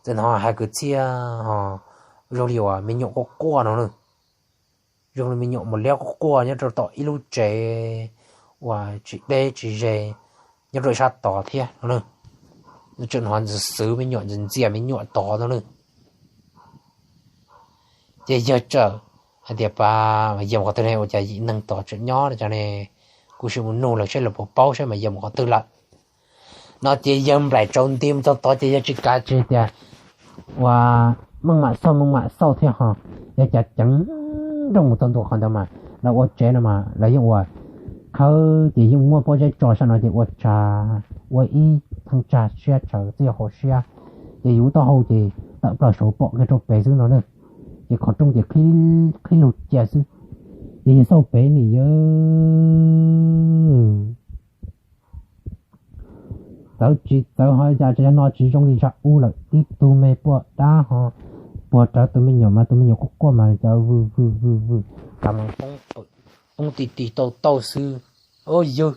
Txawm hnov hais kwv txhiaj ho zoo li uas me nyuam quaj quaj no lawm. Zoo li me nyuam mus liab quaj quaj nyob rau tom ib lub tsev uas tsis deb tsis ze nyob rau sab tod thiab no lawm. Txawm hnov ntxwv xwv me nyuam ntxias ntxias me nyuam tod no lawm. Ces yawg txawm hais tias, Pab, Maiv Yias mus qhov twg ne? Ua cas yim neeg tod tseem nyob no cov ne? Kuv sim mus nug lawv seb lawv puas paub saib Maiv Yias mus qhov twg lawm. No ces yawg nplaim tsaus nti mus txog tod ces yawg tsis kav tsij tias ua meej mam xauj meej mam xauj thiab ho, yawg cav ceev nrooj mus txog ntua qhov ntawd mas lawv ua tsev no mas lawv yeej ua khawb ces yeej muaj pob zeb tso sab no ces ua tshav, ua ib theej tsag siab tsawv txij hauv siab, ces yus taub hau ces tawm plaws saud pom kiag rau pem xwb no na. Ces qhov rooj ces qhib lug cia xwb, ces yawg xauj pem nim yawg txawv tsis txawv ho cas no tsis zoo li zaum ub lawm, tib tug me poj dab ho puag rawv tus me nyuam mas tus me nyuam quaj quaj mas cov vwm vwm vwm vwm, poob ti ti tau tau xwb. Ua yawg,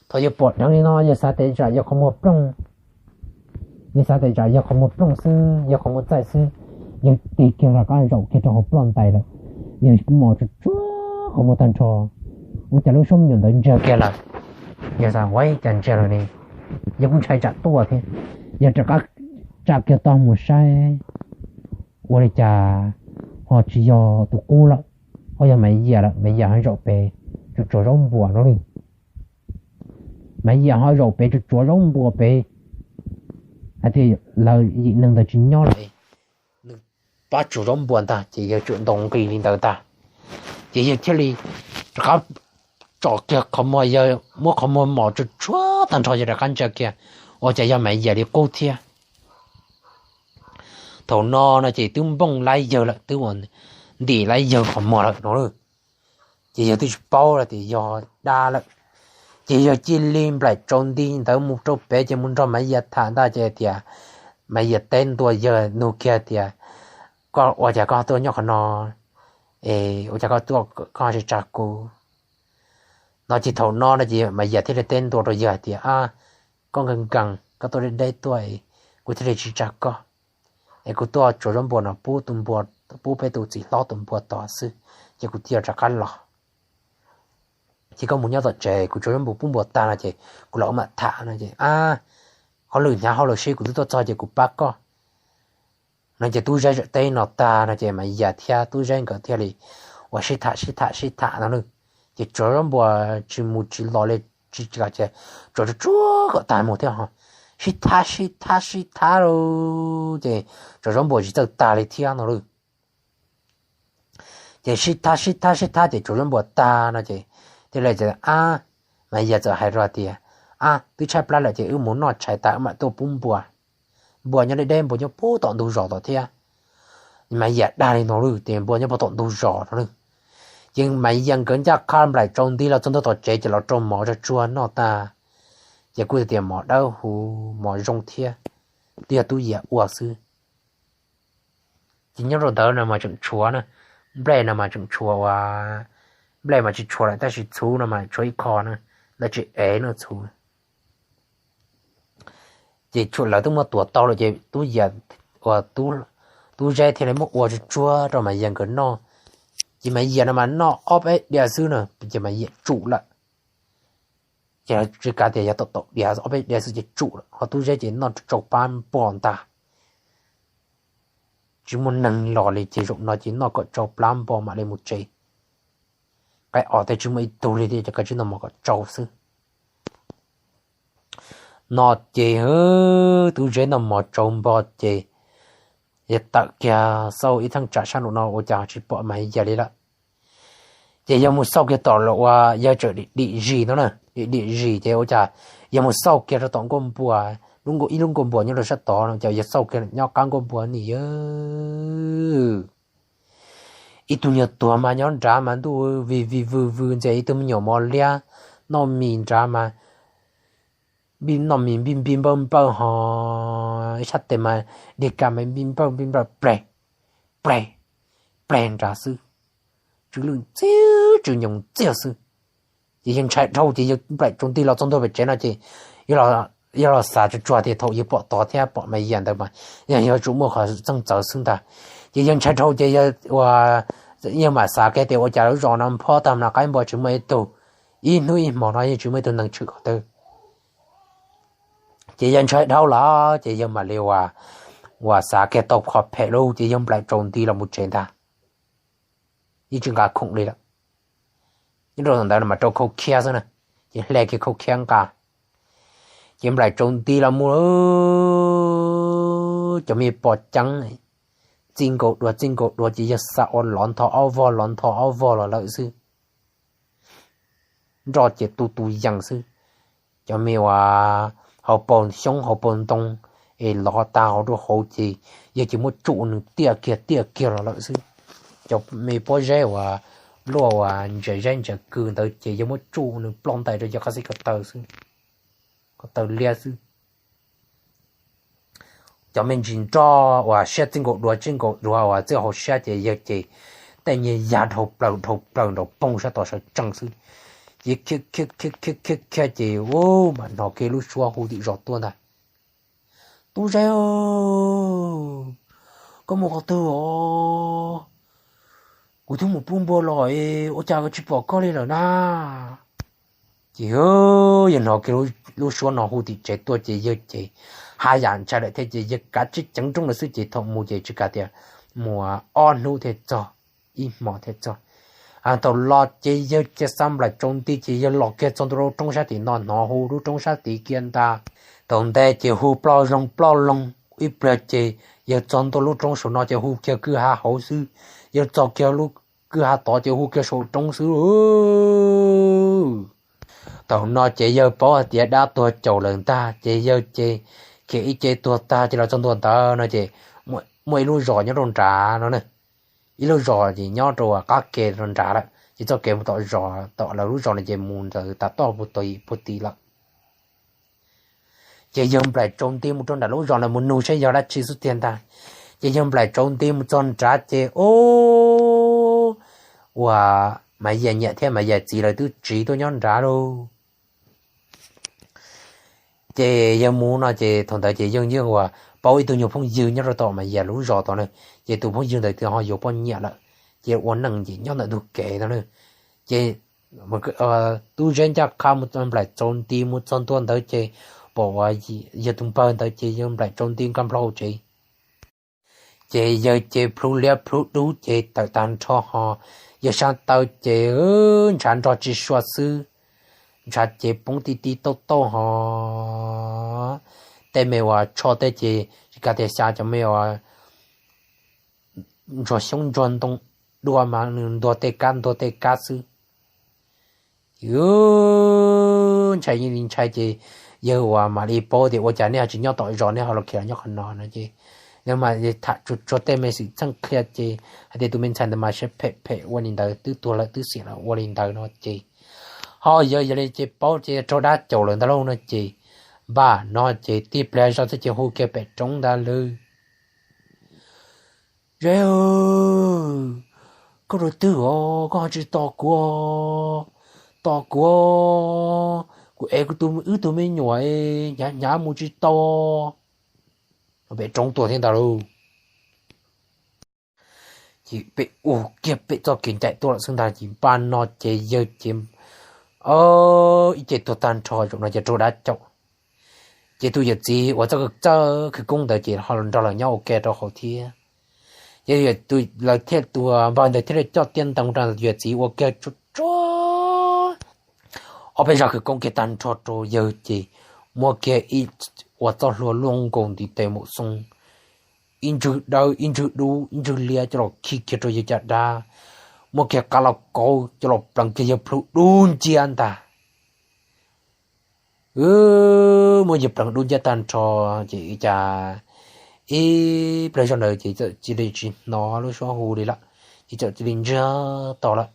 thaum yawg pom dheev li no yawg xav tias tsam yog qhov muag plooj, yawg xav tias tsam yog qhov muag plooj xwb, yog qhov muag txaij xwb, yawg tig kiag rov qab zaum kiag rau hauv ploj ntais lawm. Yawg mos tsuag tsuag qhov muag tag nrho, ua cas lub suab me nyuam ntawd ntsiag kiag lawm. Yawg xav ua cas ntsiag lawm ne, yawg kuj ntshai tsam tuaj thiab. Yawg rov qab tsa kiag tog mus saib, ua li cas ho tsis yog tus qub lawm, ho yog Maiv Yias lawm. Maiv Yias ho zaum pem tsuas tsuav zaub npuas no li. Maiv Yias ho zaum pem tsuas tsuav zaub npuas pem, hais tias lawv yim neeg ntawd tsis nyob lawm, nws pab tsuav zaub npuas ntag. Ces yawg tsuas ntaus nqis li ntawd ntag, ces yawg thiaj li rov qab tsom kiag qhov muag, yawg muab qhov muag mos tsuag tsuag tag nrho yawg rov qab ntsia kiag, ua cas yog Maiv Yias li qub thiab. Thaum no no ces twb npooj laib yawg lawm, twb ua ntim laib yawg qhov muag lawm no. Ces yawg twb tsis paub tias yog dab lawm, ces yawg cia li nplaim tsaus nti ntawd mus rau pem ces mus nrog Maiv Yias tham ntag. Ces tias Maiv Yias teb ntua yawg nug kiag tias, koj ua cas koj tuaj nyob qhov no? Ua cas koj tuaj koj tsis tsa kuv? No ces thaum no no ces Maiv Yias thiaj li teb ntua rau yawg hais tias, koj nkees nkees koj tuaj deb deb tuaj, kuv thiaj li tsis tsa koj. Es kuv tuaj tsuav zaub npuas no pub tus npua, pub peb tus txiv hlob tus npua tod xwb, ces kuv thiaj rov qab los. Ces koj mus nyob tom tsev, kuv tsuav zaub npuas pub npua tag no ces kuv los wb mam tham no. Ces, a, hauj lwm hnyav hauj lwm sib, kuv twb tuaj txog ces kuv pab koj no. Ces Tub Zeb teb no tag no ces Maiv Yias thiab Tub Zeb nkawd thiaj li uas sib tham sib tham sib tham no na. Ces tsuav zaub npuas tsis mus tsis los li, tsis, tsuav tsuag tsuag kom tag mus thiab ho, sib thab sib thab sib thab lauj, ces tsuav zaub npuas tsis txawj tag li thiab no lauj. Ces sib thab sib thab sib thab ces tsuav zaub npuas tag no ces thiaj li, a, Maiv Yias txawm hais rau tias, a, twb tshaib plab lawm ces wb mus noj tshais tas wb mam tuaj pub npua. Npua nyob deb deb, npua nyob puag tom ntug zos tom thiab. Maiv Yias dag li no lauj, ces npua nyob puag tom ntug zos no lauj. Ces Maiv Yias nkawd ncaj qha nplaim tsaus nti los txog ntua tom tsev ces los rau mov tsuag tsuag noj tag, ces kuj tias mov dawb huv mov zoo thiab, twb yog Tub Yias ua xwb. Ces nyob rau ntawd no mas tseem tshuav na, nplej no mas tseem tshuav ua, nplej mas tsis tshuav lawm tab sis txhuv no mas tshuav ib qho na, lawv tsis ev no txhuv. Ces lawv twb muab tuav tau lawm ces Tub Yias, ua, Tub Zeb thiaj li muab ua tsuag tsuag rau Maiv Yias nkawd noj. Ces Maiv Yias no mas noj ob peb diav xwb na ces Maiv Yias tsum lawm. Ces tsis kav tias yog tau tau diav, ob peb diav xwb ces tsum lawm, ho Tub Zeb ces noj tsau plab npo ntag. Tsis muaj neeg los li ces zaum no ces noj kom tsau plab npo mam li mus tsev. Qaib os tej tsis muaj ib tug li thiab, ces kav tsij noj mov kom tsau xwb. No ces Tub Zeb noj mov tsau npo ces yawg tawm kiag xauj ib theej tsam sab nraum no ua cas tsis pom Maiv Yias li lawm. Ces yawg mus xauj kiag tom lawm uas yawg tseem dim dim zis no na, dim dim zis ces ua cas yawg mus xauj kiag rau tom nkuaj npua, ib lub nkuaj npua nyob rau sab tod no ces yawg xauj kiag nyob qab nkuaj npua nim yawg ib tug nyuag tuag mas nyob nrad mas ntuj vim vim vwm vwm ntxias ib tug me nyuam mos liab noj mis nrad mas noj mis npij npij npawj npawj ho ib sab tes mas dig kas mas npij npawj npij npawj pleg pleg pleg nrad xwb, tsw lwj ntxiag tsw nyoos ntxiag xwb. Ces yawg ntshai dhau ces yawg nplaim tsaus nti los txog ntua pem tsev no ces yawg los xav tsuag tsuag tias thaum yawg pom tod thiab pom Maiv Yias ntawd mas yog yuav tsum muaj qhov txeej txawv xwb ntag. Ces yawg ntshai dhau ces yawg ua, yawg mam xav kiag tias ua cas lub zos no phob tag no qaib npua tsis muaj ib tug, ib hnub ib hmo no yeej tsis muaj ib tug neeg tshwm qhov twg. Ces yawg ntshai dhau lawm ces yawg mam li ua, ua xav kiag tau qhov phem lauj ces yawg nplaim tsaus nti los mus tsev ntag. Yeej tsis nqa khoom li lawm. Nyob rau ntawd no mas rau khau khiab xwb na, ces hle kiag khau khiab nqa. Ces nplaim tsaus nti los mus, cov me pos ceeb txij nkaus dua txij nkaus dua ces yawg xa ua lov ntho ob vog lov ntho ob vog los lawm xwb. Nroj ces tu tus yees xwb. Cov me uas hauv paus xyoob hauv paus ntoo es lov tag hauv rau hauv ces yawg ces muab tsuj nws tiaj kiag tiaj kiag los lawm xwb. Cov me pob zeb uas luaj uas ntsiav zeb ntsiav kws ntawd ces yawg muab tsuj nws ploj ntais rau cov qab xib ko taw xwb, ko taw liab xwb. Cov me ntsis nroj uas siab txij nkaus dua txij nkaus dua uas txij hauv siab ces yawg ces tej nyuag ya dhau plaws dhau plaws nraum poog sab tom sawv tsees xwb. Ces khiav khiav khiav khiav khiav ces ub mam hnov kiag lub suab hu tim zos tuaj ntag: Tub Zeb, koj mus qhov twg os? Kuv twb mus pub npua los, ua cas tsis pom koj li lawm na? Ces yawg hnov kiag lub suab no hu tim tsev tuaj ces yawg ces haj yam ntshai lawm thiab ces yawg kav tsij ceev nrooj lawm xwb ces thaum mus ces tsis kav tias mus ob hnub thiaj txog, ib hmo thiaj txog. Thaum los ces yawg cia xa nplaim tsaus nti ces yawg los kiag txog ntua lub roob sab tim no hnov hu lub roob sab tid kiag ntag. Thaum ntej ces hu ploj loo ploj loo ib pliag ces yawg txog ntua lub roob saum no ces hu kiag kwj ha hauv xwb, yawg txog kiag lub kwj ha tod ces hu kiag saum roob xwb. Thaum no ces yawg paub hais tias dab tuag caum lawm ntag ces yawg ces khiav ib ce tuag tag ces los txog ntua ntawd no ces muaj ib lub zos nyob rau nrad no na. Ib lub zos ces nyob rau qab ke rau nrad lawm ces txoj kev mus tom zos tom lawv lub zos no ces mus ntawd tas toj puag tim lawm. Ces yawg nplaim tsaus nti mus rau nram lub zos ntawd mus nug saib yog dab tsi xwb tiag ntag. Ces yawg nplaim tsaus nti mus txog nrad ces ub, uas Maiv Yas niam thiab Maiv Yas txiv lawv twb tsiv tuaj nyob nrad lauj. Ces yawg mus no ces thaum ntawd ces yawg yeej uas paub ib tug nyuag phooj ywg nyob rau tom Maiv Yas lub zos tod na, ces tus phooj ywg ntawd twb ho yuav poj niam lawm, ces ua neej ces nyob ntawm ntug kev tod na. Ces Tub Zeb ncaj qha mus nplaim tsaus nti mus txog ntua ntawd ces pom uas yawg tus npawg ntawd ces yawg nplaim tsaus nti nkag nplo hauv tsev. Ces yawg ces plhu liab plhu dub ces tawm tag nrho ho, yawg sab taw ces ntshav nrog tsis sua xwb, ntshav ces poob ti ti tauj tauj ho, tej me uas tsho tej ces tsis kav tias xya cov me uas ntsuag xyoob ntsuag ntoo dua mas nws ntuag tej kab ntuag tej kab xwb. Ces ntshai li ntshai ces yawg uas mam li paub tias ua cas nej ho tsis nyob tom zos nej ho los khiav los nyob qhov no no ces yawg mam tham tsuag tsuag tej me xwm txheej qhia ces hais tias tus me ntxhais ntawd mas siab phem phem ua li ntawd twb tuag lawm twb xiam lawm ua li ntawd no ces ho yawg yog li ces paub ces raug dab caum lawm ntag lauj no ces npaj no ces tib pliag zog xwb ces hu kiag pem roob ntag lawm: Zeb, koj rau twg os? Koj ho tsis tos kuv, tos kuv, kuv ev kuv tus wb tug me nyuam hnyav hnyav mus tsis tau. Pem roob tuaj thiab ntag lauj. Ces pem ua kiag pem txoj kev ncaim tuaj lawm xwb ntag ces npaj no ces yawg ces ib ce tuag tag nrho zaum no ces raug dab caum. Ces tus yawm txiv uas txawj txawj khawv koob ntawd ces ho nrog lawv nyob ua ke rau hauv thiab. Ces tus lawv thiaj tus npawg ntawd thiaj li coj tiaj ntoo rau yawm txiv ua kiag tsuag tsuag ob peb zaj khawv koob kiag tag nrho rau yawg ces muab kiag ib ua txoj hlua luaj nkaus ntiv tes maum xoo, ib ntswg dawb ib ntswg dub ib ntswg liab coj los khi kiag rau yawg caj dab, muab kiag qab lauj kaub coj los pleev kiag yawg plhu dub nciab ntag. Muab yawg pleev dub nciab tag nrho ces cas ib pliag zog ntawd ces txawm cia li tsis hnov lub suab hu li lawm, ces txawm cia li ntsiag to lawm.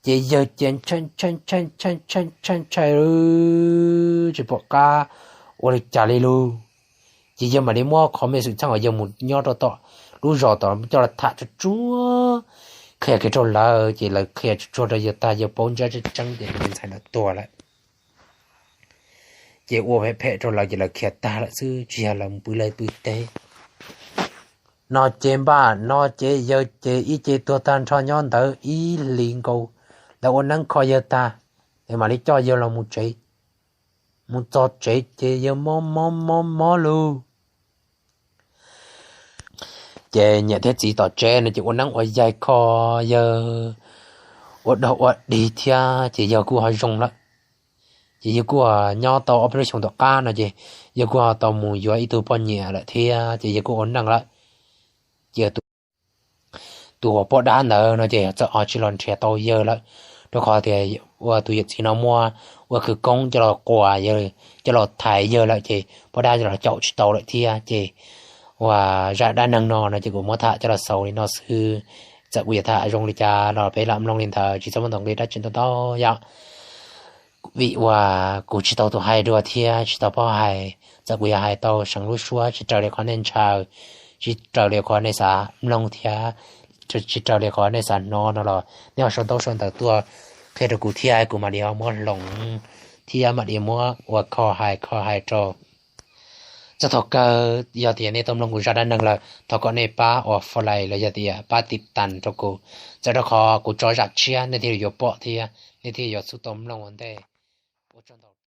Ces yawg ces ntshai ntshai ntshai ntshai ntshai ntshai ntshai tsis pom qab ua li cas li lauj. Ces yawg mam li muab qhov me xwm txheej uas yawg mus nyob rau tom lub zos tod coj los tham tsuag tsuag qhia kiag rau lawv ces lawv qhia tsuag tsuag rau yawg tag yawg paub ntsiab tseeb tseeb tias tus me ntxhais ntawd tuag lawm. Ces ua phem phem rau lawv ces lawv khiav tag lawm xwb tsis yog lawv pw liaj pw teb. No ces npaj no ces yawg ces ib ce tuag tag nrho nyob ntawd ib hlis nkaus, lawv ua neeb kho yawg tag, mam li coj yawg los mus tsev. Mus txog tsev ces yawg mob mob mob mob lug. Ces niam thiab txiv tom tsev no ces ua neeb ua yaig kho yawg ua dog ua dig thiab ces yawg kuj ho zoo lawm. Ces yawg kuj nyob tau ob peb lub xyoo tom qab no ces yawg kuj tau mus yuav ib tug poj niam lawm thiab ces yawg kuj ua neej lawm. Ces tus uas poj dab ntawd no ces txawm ho tsis los nrhiav tau yawg lawm, rau qhov tias ua tus yawm txiv no muaj ua khawv koob coj los quas yawg, coj los thaiv yawg lawm ces poj dab los caum tsis tau lawm thiab ces uas zaj dab neeg no no ces kuv muab tham coj los xaus li no xwb. Txawm kuv yuav tham zoo li cas los peb lam mloog li ntawd, tsis txhob muaj ntau nqi dab tsi ntau ntau yom. Vim uas kuv tsis tau tus hais dua thiab tsis tau paub hais, txawm kuv yuav hais tau seev lub suab tsis raws li qhov nej ntshaw, tsis raws li qhov nej xav mloog thiab tsis raws li qhov nej xav hnov no los nej ho sau ntaub sau ntawv tuaj qhia rau kuv thiab kuv mam li ho muab hloov thiab mam li muab ua kho hais kho hais rau. Txog thaum kawg yog tias nej tau mloog kuv zaj dab neeg lawm thov kom nej pab ua follow los yog tias pab tiv tas rau kuv, txawm rau qhov kuv tso zaj tshiab nej thiaj li yuav pom thiab nej thiaj yuav xub tau mloog ua ntej. Ua tsaug ntau.